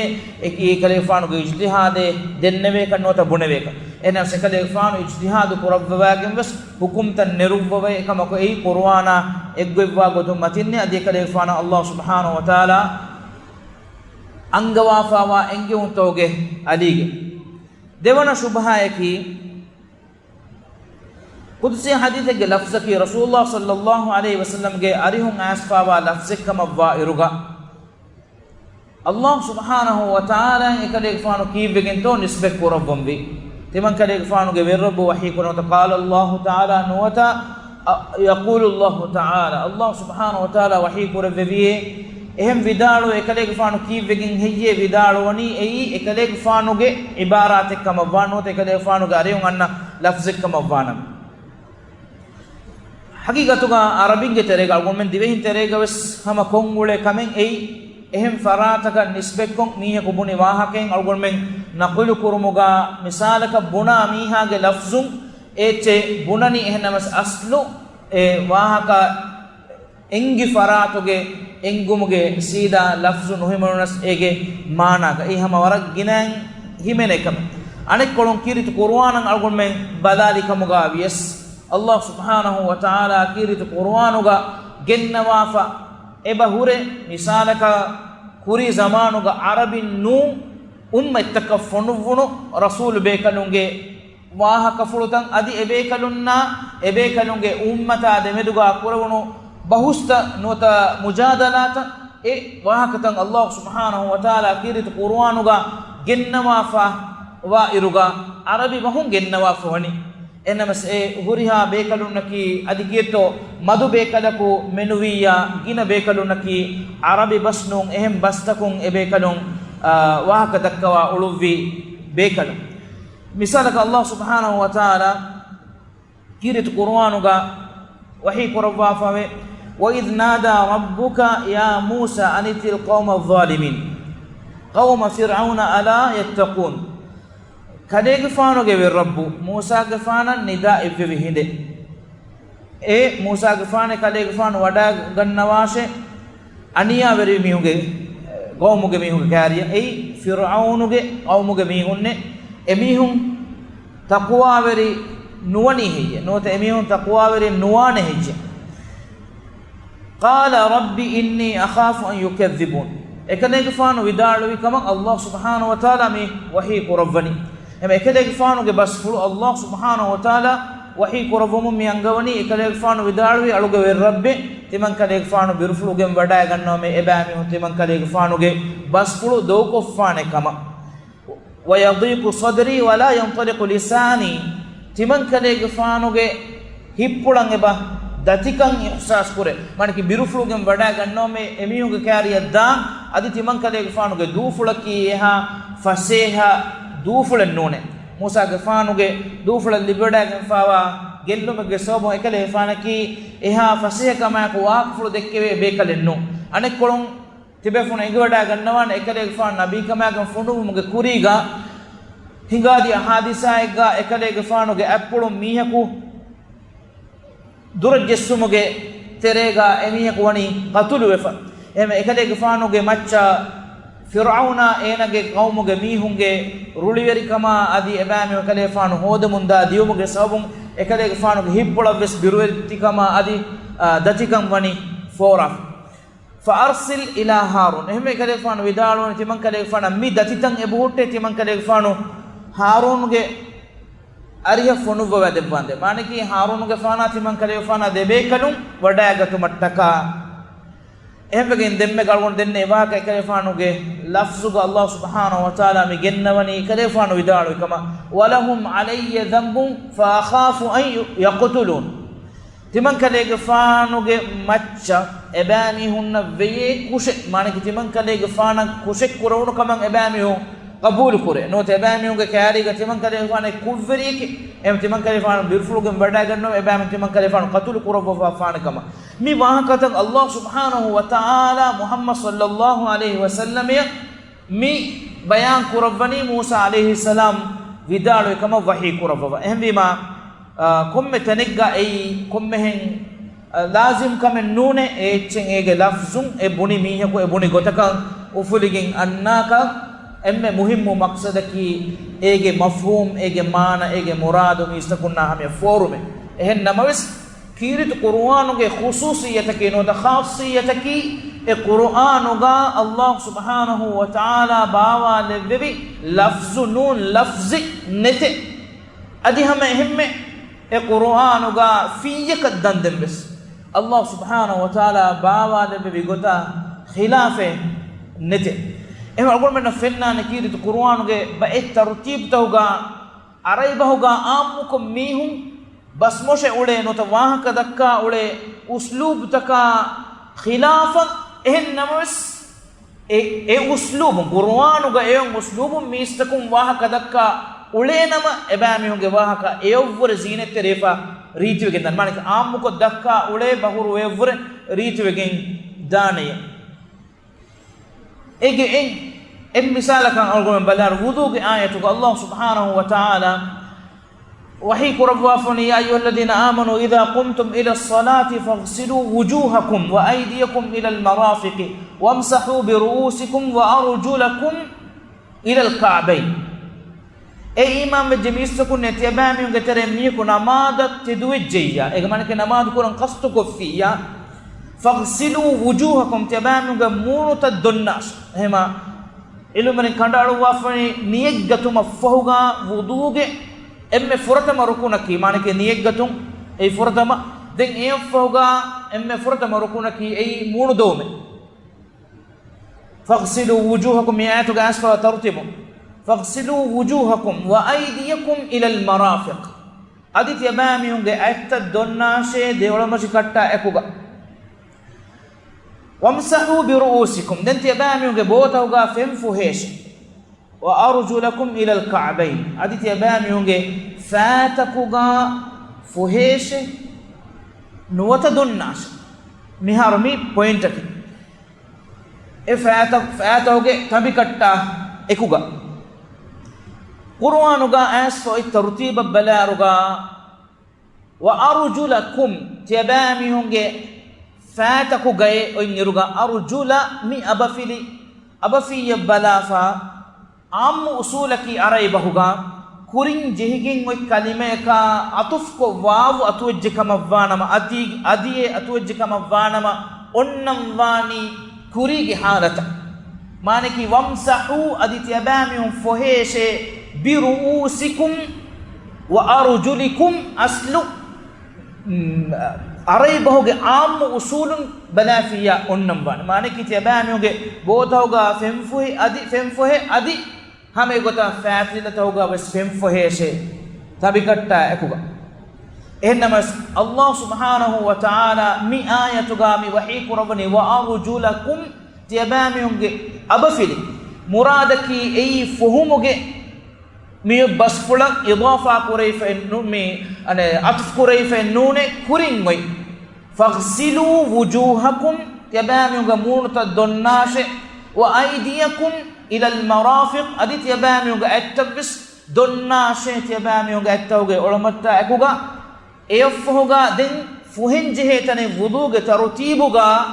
އެކަލޭގެފާނުގެ އިޖްތިހާދެއް ދެންނެވޭކަށް ނުވަތަ ބުނެވޭކަށް. އެހެނަސް އެކަލޭގެފާނު އިޖްތިހާދު ކުރައްވަވާގެން ވެސް ޙުކުމްތައް ނެރުއްވަވައި، އެކަމަކު އެއީ ޤުރުއާނާ އެއްގޮތްވާ ގޮތުން މަތިންނޭ. އަދި އެކަލޭގެފާނަށް ﷲ ސުބްޙާނަހޫ ވަތަޢާލާ އަންގަވާފައިވާ އެންގެވުންތަކުގެ އަލީގެ. ދެވަނަ ޝުބުހާއަކީ، ޤުދުސީ ޙަދީޘެއްގެ ލަފްޒަކީ ރަސޫލުﷲ ޞައްލައްލާހު ޢަލައިހި ވަސައްލަމްގެ އަރިހުން އައިސްފައިވާ ލަފްޒެއްކަމަށްވާ އިރުގަ، ﷲ ސުބްޙާނަހޫ ވަތަޢާލާއަށް އެކަލޭގެފާނު ކީއްވެގެންތޯ ނިސްބަތް ކުރައްވަންވީ؟ ތިމަންކަލޭގެފާނުގެ ވެރިރައްބު ވަޙީ ކުރަން ނުވަތަ، قال الله تعالى ނުވަތަ، يقول الله تعالى، ﷲ ސުބްޙާނަހޫ ވަތަޢާލާ ވަޙީ ކުރެއްވެވިއޭ. އެހެން ވިދާޅުވެ އެކަލޭގެފާނު ކީއްވެގެން ހެއްޔޭ ވިދާޅުވަނީ؟ އެއީ އެކަލޭގެފާނުގެ ޢިބާރާތެއްކަމަށްވާނެ ނުވަތަ އެކަލޭގެފާނުގެ އަރިހުން އަންނަ ލަފްޒެއްކަމަށްވާނަމަ. ޙަޤީޤަތުގަ ޢަރަބިންގެ ތެރޭގަ، އަޅުގަނޑުމެން ދިވެހިން ތެރޭގަވެސް ހަމަ ކޮށްއުޅޭ ކަމެއް އެއީ، އެހެން ފަރާތަކަށް ނިސްބަތްކޮށް މީހަކު ބުނި ވާހަކައިން އަޅުގަނޑުމެން ނަޤުލު ކުރުމުގަ، މިސާލަކަށް ބުނާ މީހާގެ ލަފްޒުން އެއްޗެއް ބުނަނީ، އެހެންނަމަވެސް އަސްލު އެ ވާހަކަ އެންގި ފަރާތުގެ އެންގުމުގެ ސީދާ ލަފްޒު ނުހިމެނުނަސް އޭގެ މާނާގަ އެއީ ހަމަ ވަރަށް ގިނައިން ހިމެނޭ ކަމެއް. އަނެއްކޮޅުން ކީރިތި ޤުރުއާނަށް އަޅުގަނޑުމެން ބަލާލި ކަމުގަ ވިޔަސް، ﷲ ސުބްޙާނަހޫ ވަތަޢާލާ ކީރިތި ޤުރުއާނުގަ ގެންނަވާފަ އެބަ ހުރެ، މިސާލަކަށް ކުރީ ޒަމާނުގަ ޢަރަބިން ނޫން އުއްމަތްތަކަށް ފޮނުއްވުނު ރަސޫލު ބޭކަލުންގެ ވާހަކަފުޅުތައް އަދި އެބޭކަލުންނާ އެބޭކަލުންގެ އުއްމަތާ ދެމެދުގަ ކުރެވުނު ބަހުސްތައް ނުވަތަ މުޖާދަލާތައް، އެ ވާހަކަތައް ﷲ ސުބްޙާނަހޫ ވަތަޢާލާ ކީރިތި ޤުރުއާނުގަ ގެންނަވާފަ ވާ އިރުގަ، ޢަރަބި ބަހުން ގެންނަވާފަ ވަނީ. އެހެންނަމަވެސް އެ ހުރިހާ ބޭކަލުންނަކީ އަދި ކިއެއްތޯ މަދު ބޭކަލަކު މެނުވިއްޔާ ގިނަ ބޭކަލުންނަކީ ޢަރަބި ބަސް ނޫން އެހެން ބަސްތަކުން އެ ބޭކަލުން، އާ، ވާހަކަ ދައްކަވާ އުޅުއްވި ބޭކަލުން. މިސާލަކަށް ﷲ ސުބްޙާނަހޫ ވަތަޢާލާ ކީރިތި ޤުރުއާނުގަ ވަޙީ ކުރައްވާފަވޭ، وإذ نادى ربك يا موسى أن ائت القوم الظالمين قوم فرعون ألا يتقون. ކަލޭގެފާނުގެ ވެރިރައްބު މޫސާގެފާނަށް ނިދާ އެއްވެވި ހިނދެއް. އޭ މޫސާގެފާނޭ، ކަލޭގެފާނު ވަޑައިގަންނަވާށޭ، އަނިޔާވެރި މީހުންގެ ޤައުމުގެ މީހުންގެ ކާރިޔަށް. އެއީ ފިރްޢައުނުގެ ޤައުމުގެ މީހުންނޭ. އެމީހުން ތަޤްވާވެރި ނުވަނީ ހެއްޔޭ؟ ނުވަތަ އެމީހުން ތަޤްވާވެރި ނުވާނެ ހެއްޔޭ؟ قال رب إني أخاف أن يكذبون. އެކަލޭގެފާނު ވިދާޅުވި ކަމަށް ﷲ ސުބްޙާނަހޫ ވަތަޢާލާ މި ވަޙީ ކުރައްވަނީ. އެމަ އެކަލޭގެފާނުގެ ބަސްފުޅު ﷲ ސުބްޙާނަހޫ ވަތަޢާލާ ވަޙީ ކުރައްވަމުން މި އަންގަވަނީ، އެކަލޭގެފާނު ވިދާޅުވީ، އަޅުގެ ވެރިރައްބޭ، ތިމަން ކަލޭގެފާނު ބިރުފުޅުގެން ވަޑައިގަންނަވަމޭ، އެބައިމީހުން ތިމަން ކަލޭގެފާނުގެ ބަސްފުޅު ދޮގުކޮށްފާނެ ކަމަށް. ويضيق صدري ولا ينطلق لساني. ތިމަން ކަލޭގެފާނުގެ ހިތްޕުޅަށް އެބަ ދަތިކަން އިޙްސާސް ކުރޭ. މާނައަކީ ބިރުފުޅުގެން ވަޑައިގަންނަވަމޭ އެމީހުންގެ ކާރިއަށް ދާން. އަދި ތިމަންކަލޭގެފާނުގެ ދޫފުޅަކީ އެހާ ފަސޭހަ ދޫފުޅެއް ނޫނޭ. މޫސާގެފާނުގެ ދޫފުޅަށް ލިބިވަޑައިގެންފާވާ ގެއްލުމެއްގެ ސަބަބުން އެކަލޭގެފާނަކީ އެހާ ފަސޭހަކަމާއެކު ވާހަކަފުޅު ދެއްކެވޭ ބޭކަލެއް ނޫން. އަނެއްކޮޅުން ތިބޭފުޅުން އެނގިވަޑައިގަންނަވާނެ އެކަލޭގެފާނު ނަބީކަމާގެން ފޮނުވުމުގެ ކުރީގަ ހިނގާދިޔަ ހާދިސާއެއްގަ އެކަލޭގެފާނުގެ އަތްޕުޅުން މީހަކު ދުރަށް ޖެއްސުމުގެ ތެރޭގަ އެމީހަކު ވަނީ ޤަތުލުވެފަ. އެހެންވެ އެކަލޭގެފާނުގެ މައްޗަށް ފިރްޢައުނާ އޭނާގެ ޤައުމުގެ މީހުންގެ ރުޅިވެރިކަމާ އަދި އެބައިމީހުން އެކަލޭގެފާނު ހޯދަމުންދާ ދިޔުމުގެ ސަބަބުން އެކަލޭގެފާނުގެ ހިތްޕުޅަށްވެސް ބިރުވެރިކަމާ އަދި، އާ، ދަތިކަން ވަނީ ފޯރާފަ. فَأَرْسِلْ إِلَىٰ هَارُونَ. އެހެންވެ އެކަލޭގެފާނު ވިދާޅުވަނީ ތިމަންކަލޭގެފާނަށް މި ދަތިތައް އެބަހުއްޓޭ ތިމަންކަލޭގެފާނު ހާރޫނުގެ އަރިހަށް ފޮނުއްވަވާ ދެއްވާނދޭ. މާނައަކީ ހާރޫނުގެފާނާ ތިމަންކަލޭގެފާނާ ދެބޭކަލުން ވަޑައިގަތުމަށްޓަކާ. އެހެންވެގެން ދެންމެ ގަޅުގަނޑު ދެންނެވި ވާހަކަ އެކަލޭގެފާނުގެ ލަފްޒުގަ އައްލާހު ސުބްޙާނަހު ވަތަޢާލާ މި ގެންނަވަނީ އެކަލޭގެފާނު ވިދާޅުވި ކަމަށް، وَلَهُمْ عَلَيَّ ذَنبٌ فَأَخَافُ أَن يَقْتُلُونِ. ތިމަންކަލޭގެފާނުގެ މައްޗަށް އެބައިމީހުންނަށް ވެޔޭ ކުށެއް، މާނައަކީ ތިމަންކަލޭގެފާނަށް ކުށެއް ކުރެވުނު ކަމަށް އެބައިމީހުން ޤަބޫލު ކުރޭ. ނުވަތަ އެބައިމީހުންގެ ކާރީގަ ތިމަންކަލޭގެފާނެއް ކުށްވެރިއެކޭ. އެހެން ތިމަންކަލޭގެފާނު ބިރުފުޅުގެން ވަޑައިގަންނަވަން އެބައިމީހުން ތިމަންކަލޭގެފާނު ޤަތުލު ކުރައްވަފާ ފާނެ ކަމަށް. މި ވާހަކަތައް އައްލާހު ސުބްޙާނަހު ވަތަޢާލާ މުޙައްމަދު ޞައްލައްލާހު ޢަލައިހި ވަސައްލަމައަށް މި ބަޔާން ކުރައްވަނީ މޫސާ ޢަލައިހިއްސަލާމް ވިދާޅުވި ކަމަށް ވަޙީ ކުރައްވަވަ. އެހެންވީމާ، އާ، ކޮންމެ ތަނެއްގަ އެއީ ކޮންމެހެން، އާ، ލާޒިމް ކަމެއް ނޫނޭ. އެ އެއްޗެއް އޭގެ ލަފްޒުން އެ ބުނި މީހަކު އެ ބުނި ގޮތަކަށް އުފުލިގެން އަންނާކަށް އެންމެ މުހިއްމު މަޤްޞަދަކީ އޭގެ މަފްހޫމް، އޭގެ މާނަ، އޭގެ މުރާދު މީސްތަކުންނާ ހަމަޔަށް ފޯރުމޭ. އެހެން ނަމަވެސް، ކީރިތި ޤުރުއާނުގެ ޚުޞޫޞިއްޔަތަކީ ނުވަތަ ޚާއްޞިއްޔަތަކީ، އެ ޤުރުއާނުގަ އައްލާހު ސުބްޙާނަހު ވަތަޢާލާ ބާވާލެއްވެވި ލަފްޒު ނޫން، ލަފްޒެއް ނެތޭ. އަދި ހަމަ އެހެންމެ އެ ޤުރުއާނުގަ ފިއްޔަކަށް ދަންދެން ވެސް އައްލާހު ސުބްޙާނަހު ވަތަޢާލާ ބާވާލެއްވެވި ގޮތާ ޚިލާފެއް ނެތޭ. އެހެން އަޅުގަނޑުމެންނަށް ފެންނާނެ ކީރިތި ޤުރުއާނުގެ ބައެއް ތަރުތީބުތަކުގަ އަރަބި ބަހުގަ އާއްމުކޮށް މީހުން ބަސްމޮށެ އުޅޭ ނުވަތަ ވާހަކަ ދައްކާ އުޅޭ އުސްލޫބުތަކާ ޚިލާފަށް. އެހެން ނަމަވެސް، އެ، އެ އުސްލޫބުން، ޤުރުއާނުގަ އެ އުސްލޫބުން މީސްތަކުން ވާހަކަ ދައްކާ އުޅޭ ނަމަ، އެބައިމީހުންގެ ވާހަކަ އެއަށްވުރެ ޒީނަތްތެރިވެފަ ރީތިވެގެން ދާނެ. މާނައަކީ އާއްމުކޮށް ދައްކާ އުޅޭ ބަހުރު އެއަށްވުރެ ރީތިވެގެން ދާނެޔޭ. އޭގެ އެއް، އެއް މިސާލަކަށް އަޅުގަނޑުމެން ބަލާރު، ވުޟޫގެ އާޔަތުގަ އައްލާހު ސުބްޙާނަހު ވަތަޢާލާ ވަޙީ ކުރައްވާފަ ވަނީ، يَا أَيُّهَا الَّذِينَ آمَنُوا إِذَا قُمْتُمْ إِلَى الصَّلَاةِ فَاغْسِلُوا وُجُوهَكُمْ وَأَيْدِيَكُمْ إِلَى الْمَرَافِقِ وَامْسَحُوا بِرُءُوسِكُمْ وَأَرْجُلَكُمْ إِلَى الْكَعْبَيْنِ. އޭ އީމާންވެއްޖެ މީސްތަކުންނޭ، ތިޔަބައިމީހުންގެ ތެރެއިން މީހަކު ނަމާދަށް ތެދުވެއްޖެއްޔާ، އޭގެ މާނައަކީ ނަމާދު ކުރަން ޤަޞްދުކޮށްފިއްޔާ، فَاغْسِلُوا وُجُوهَكُمْ، ތިޔަބައިމީހުންގެ މޫނުތައް ދޮންނާށޭ. އެހެމާ ޢިލްމުވެރިން ކަނޑައަޅުއްވާފައި ނިޔަތްގަތުމަށްފަހުގަ ވުޟޫގެ އެންމެ ފުރަތަމަ ރުކުނަކީ، މާނައަކީ ނިޔަތްގަތުން އެއީ ފުރަތަމަ. ދެން އެއަށްފަހުގަ އެންމެ ފުރަތަމަ ރުކުނަކީ އެއީ މޫނު ދޮވުމޭ. فَاغْسِلُوا وُجُوهَكُمْ، މި އާޔަތުގެ އައިސްފަހު ތަރުތީބު. فَاغْسِلُوا وُجُوهَكُمْ وَأَيْدِيَكُمْ إِلَى الْمَرَافِقِ. އަދި ތިޔަބައިމީހުންގެ އަތްތައް ދޮންނާށޭ ދެއުޅަމަށިކައްޓާ އެކުގަ. وَامْسَحُوا بِرُءُوسِكُمْ، ދެން ތިޔަބައިމީހުންގެ ބޯތަކުގަ ފެން ފުހޭށޭ. وَأَرْجُلَكُمْ إِلَى الْكَعْبَيْنِ، އަދި ތިޔަބައިމީހުންގެ ފައިތަކުގަ ފުހޭށޭ، ނުވަތަ ދޮންނާށޭ. މިހާރު މި ޕޮއިންޓަކީ. އެ ފައިތަ-، ފައިތަކުގެ ތަނބިކައްޓާ އެކުގަ. ޤުރުއާނުގަ އައިސްފަ އޮތް ތަރުތީބަށް ބަލާއިރުގަ، وَأَرْجُلَكُمْ، ތިޔަބައިމީހުންގެ ފައިތަކުގައޭ އޮތްއިރުގަ، އަރުޖުލަ މި އަބަފިލި، އަބަފިއްޔަށް ބަލާފަ، އާއްމު އުސޫލަކީ އަރަބި ބަހުގަ ކުރިން ޖެހިގެން އޮތް ކަލިމަޔަކާ އަތުފްކޮށް ވާވު އަތުވެއްޖެ ކަމަށްވާނަމަ، އަދި، އަދިއޭ އަތުވެއްޖެ ކަމަށްވާނަމަ، އޮންނަން ވާނީ ކުރީގެ ޙާލަތަށް. މާނައަކީ، وَامْسَحُوا، އަދި ތިޔަބައިމީހުން ފޮހޭށޭ، بِرُءُوسِكُمْ وَأَرْجُلِكُمْ، އަސްލު، މް، އަރަބި ބަހުގެ އާއްމު އުސޫލުން ބަލާފިއްޔާ އޮންނަން ވާނެ. މާނައަކީ، ތިޔަބައިމީހުންގެ ބޯތަކުގަ ފެންފޮހެ، އަދި ފެންފޮހެ، އަދި ހަމަ އެގޮތަށް ފައިތިލަތަކުގަ ވެސް ފެންފޮހޭށޭ، ތަނބިކައްޓާ އެކުގަ. އެހެންނަމަސް، ﷲ ސުބްޙާނަހޫ ވަތަޢާލާ މި އާޔަތުގާ މި ވަޙީ ކުރައްވަނީ، "وأرجلكم"، ތިޔަބައިމީހުންގެ އަބަފިލި. މުރާދަކީ އެއީ ފުހުމުގެ މި ބަސްފުޅަށް އިޟާފާ ކުރެވިފައެއް ނޫ-، މި، އަނެ، ޢަޠުފު ކުރެވިފައެއް ނޫނޭ، ކުރިން އޮތް. "فاغسلوا وجوهكم"، ތިޔަބައިމީހުންގެ މޫނުތައް ދޮންނާށޭ. "وأيديكم إلى المرافق"، އަދި ތިޔަބައިމީހުންގެ އަތްތައްވެސް ދޮންނާށޭ، ތިޔަބައިމީހުންގެ އަތްތަކުގެ އޮޅަމަށްޓާ އެކުގަ. އެއަށްފަހުގަ ދެން ފުހެންޖެހޭ ތަނެއް ވުޟޫގެ ތަރުތީބުގަ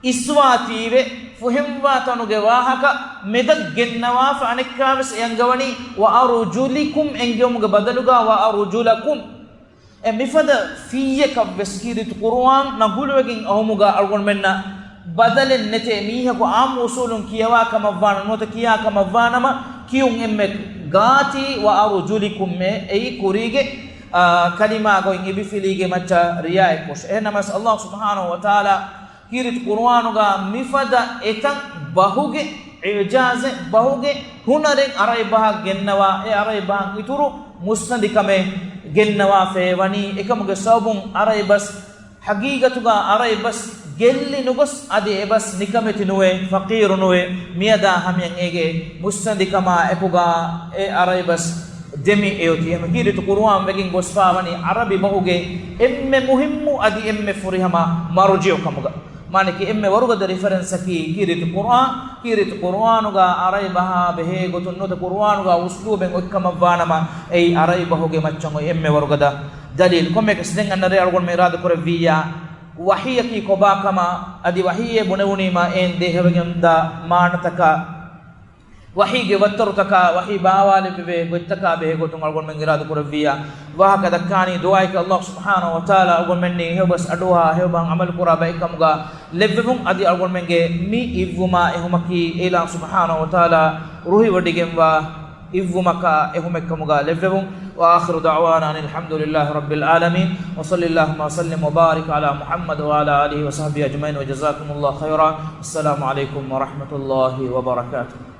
އިސްވާތީވެ، ފުހެންވާ ތަނުގެ ވާހަކަ މެދަށް ގެންނަވާފަ، އަނެއްކާވެސް އެ އަންގަވަނީ "وأرجلكم" އެންގެވުމުގެ ބަދަލުގަ "وأرجلكم". އެ މިފަދަ ފިއްޔަކަށްވެސް ކީރިތި ޤުރުއާން ނަގުލުވެގެން އައުމުގަ އަޅުގަނޑުމެންނަށް ބަދަލެއް ނެތޭ. މީހަކު އާއްމު އުސޫލުން ކިޔަވާ ކަމަށްވާނަމަ ނުވަތަ ކިޔާ ކަމަށްވާނަމަ، ކިޔުން އެންމެ ގާތީ "وأرجلكم" އޭ، އެއީ ކުރީގެ، އާ، ކަލިމާގައި އެބަފިލީގެ މައްޗަށް ރިޢާޔަތްކޮށް. އެހެންނަމަސް، ﷲ ސުބްޙާނަހޫ ވަތަޢާލާ ކީރިތި ޤުރުއާނުގަ މިފަދަ އެތައް ބަހުގެ އިޢުޖާޒެއް، ބަހުގެ ހުނަރެއް އަރަބި ބަހަށް ގެންނަވާ، އެ އަރަބި ބަހަށް އިތުރު މުއްސަނދިކަމެއް ގެންނަވާފައި ވަނީ. އެކަމުގެ ސަބަބުން އަރަބި ބަސް، ޙަޤީޤަތުގަ އަރަބި ބަސް ގެއްލި ނުގޮސް، އަދި އެ ބަސް ނިކަމެތި ނުވޭ، ފަޤީރު ނުވޭ. މިއަދާ ހަމަޔަށް އޭގެ މުއްސަނދިކަމާ އެކުގަ އެ އަރަބި ބަސް ދެމި އެއޮތީ. ހަމަ ކީރިތި ޤުރުއާން ވެގެން ގޮސްފާވަނީ އަރަބި ބަހުގެ އެންމެ މުހިއްމު އަދި އެންމެ ފުރިހަމަ މަރުޖިޢު ކަމުގަ. މާނައަކީ އެންމެ ވަރުގަދަ ރިފަރެންސަކީ ކީރިތި ޤުރުއާން. ކީރިތި ޤުރުއާނުގަ އަރަބި ބަހާ ބެހޭ ގޮތުން ނުވަތަ ޤުރުއާނުގަ އުސްލޫބެއް އޮތްކަމަށްވާނަމަ، އެއީ އަރަބި ބަހުގެ މައްޗަށް އޮތް އެންމެ ވަރުގަދަ ދަލީލް. ކޮންމެއަކަސް ދެން އަންނަ ރޭ އަޅުގަނޑުމެން އިރާދަކުރެއްވިއްޔާ، ވަޙީއަކީ ކޮބާކަމަށް އަދި ވަޙީއޭ ބުނެވުނީމާ އެއިން ދޭހަވެގެންދާ މާނަތަކާ، ވަޙީގެ ވައްތަރުތަކާ، ވަޙީ ބާވާލެއްވެވޭ ގޮތްތަކާ ބެހޭގޮތުން އަޅުގަނޑުމެން އިރާދަކުރެއްވިއްޔާ، ވާހަކަ ދައްކާނީ ދުޢާއެކޭ. ﷲ ސުބްޙާނަހޫ ވަތަޢާލާ އަޅުގަނޑުމެންނީ ހެޔޮބަސް އަޑުއަހާ ހެޔޮބަހަށް ޢަމަލުކުރާ ބައެއްކަމުގަ ލެއްވެވުން. އަދި އަޅުގަނޑުމެންގެ މި އިއްވުމާ އެހުމަކީ އެއިލާހު ސުބްޙާނަހޫ ވަތަޢާލާ ރުހިވޮޑިގެންވާ އިއްވުމަކާ އެހުމެއްކަމުގަ ލެއްވެވުން. وآخر دعوانا أن الحمد لله رب العالمين، وصل اللهم وسلم وبارك على محمد وعلى آله وصحبه أجمعين، وجزاكم الله خيرا. السلام عليكم ورحمة الله وبركاته.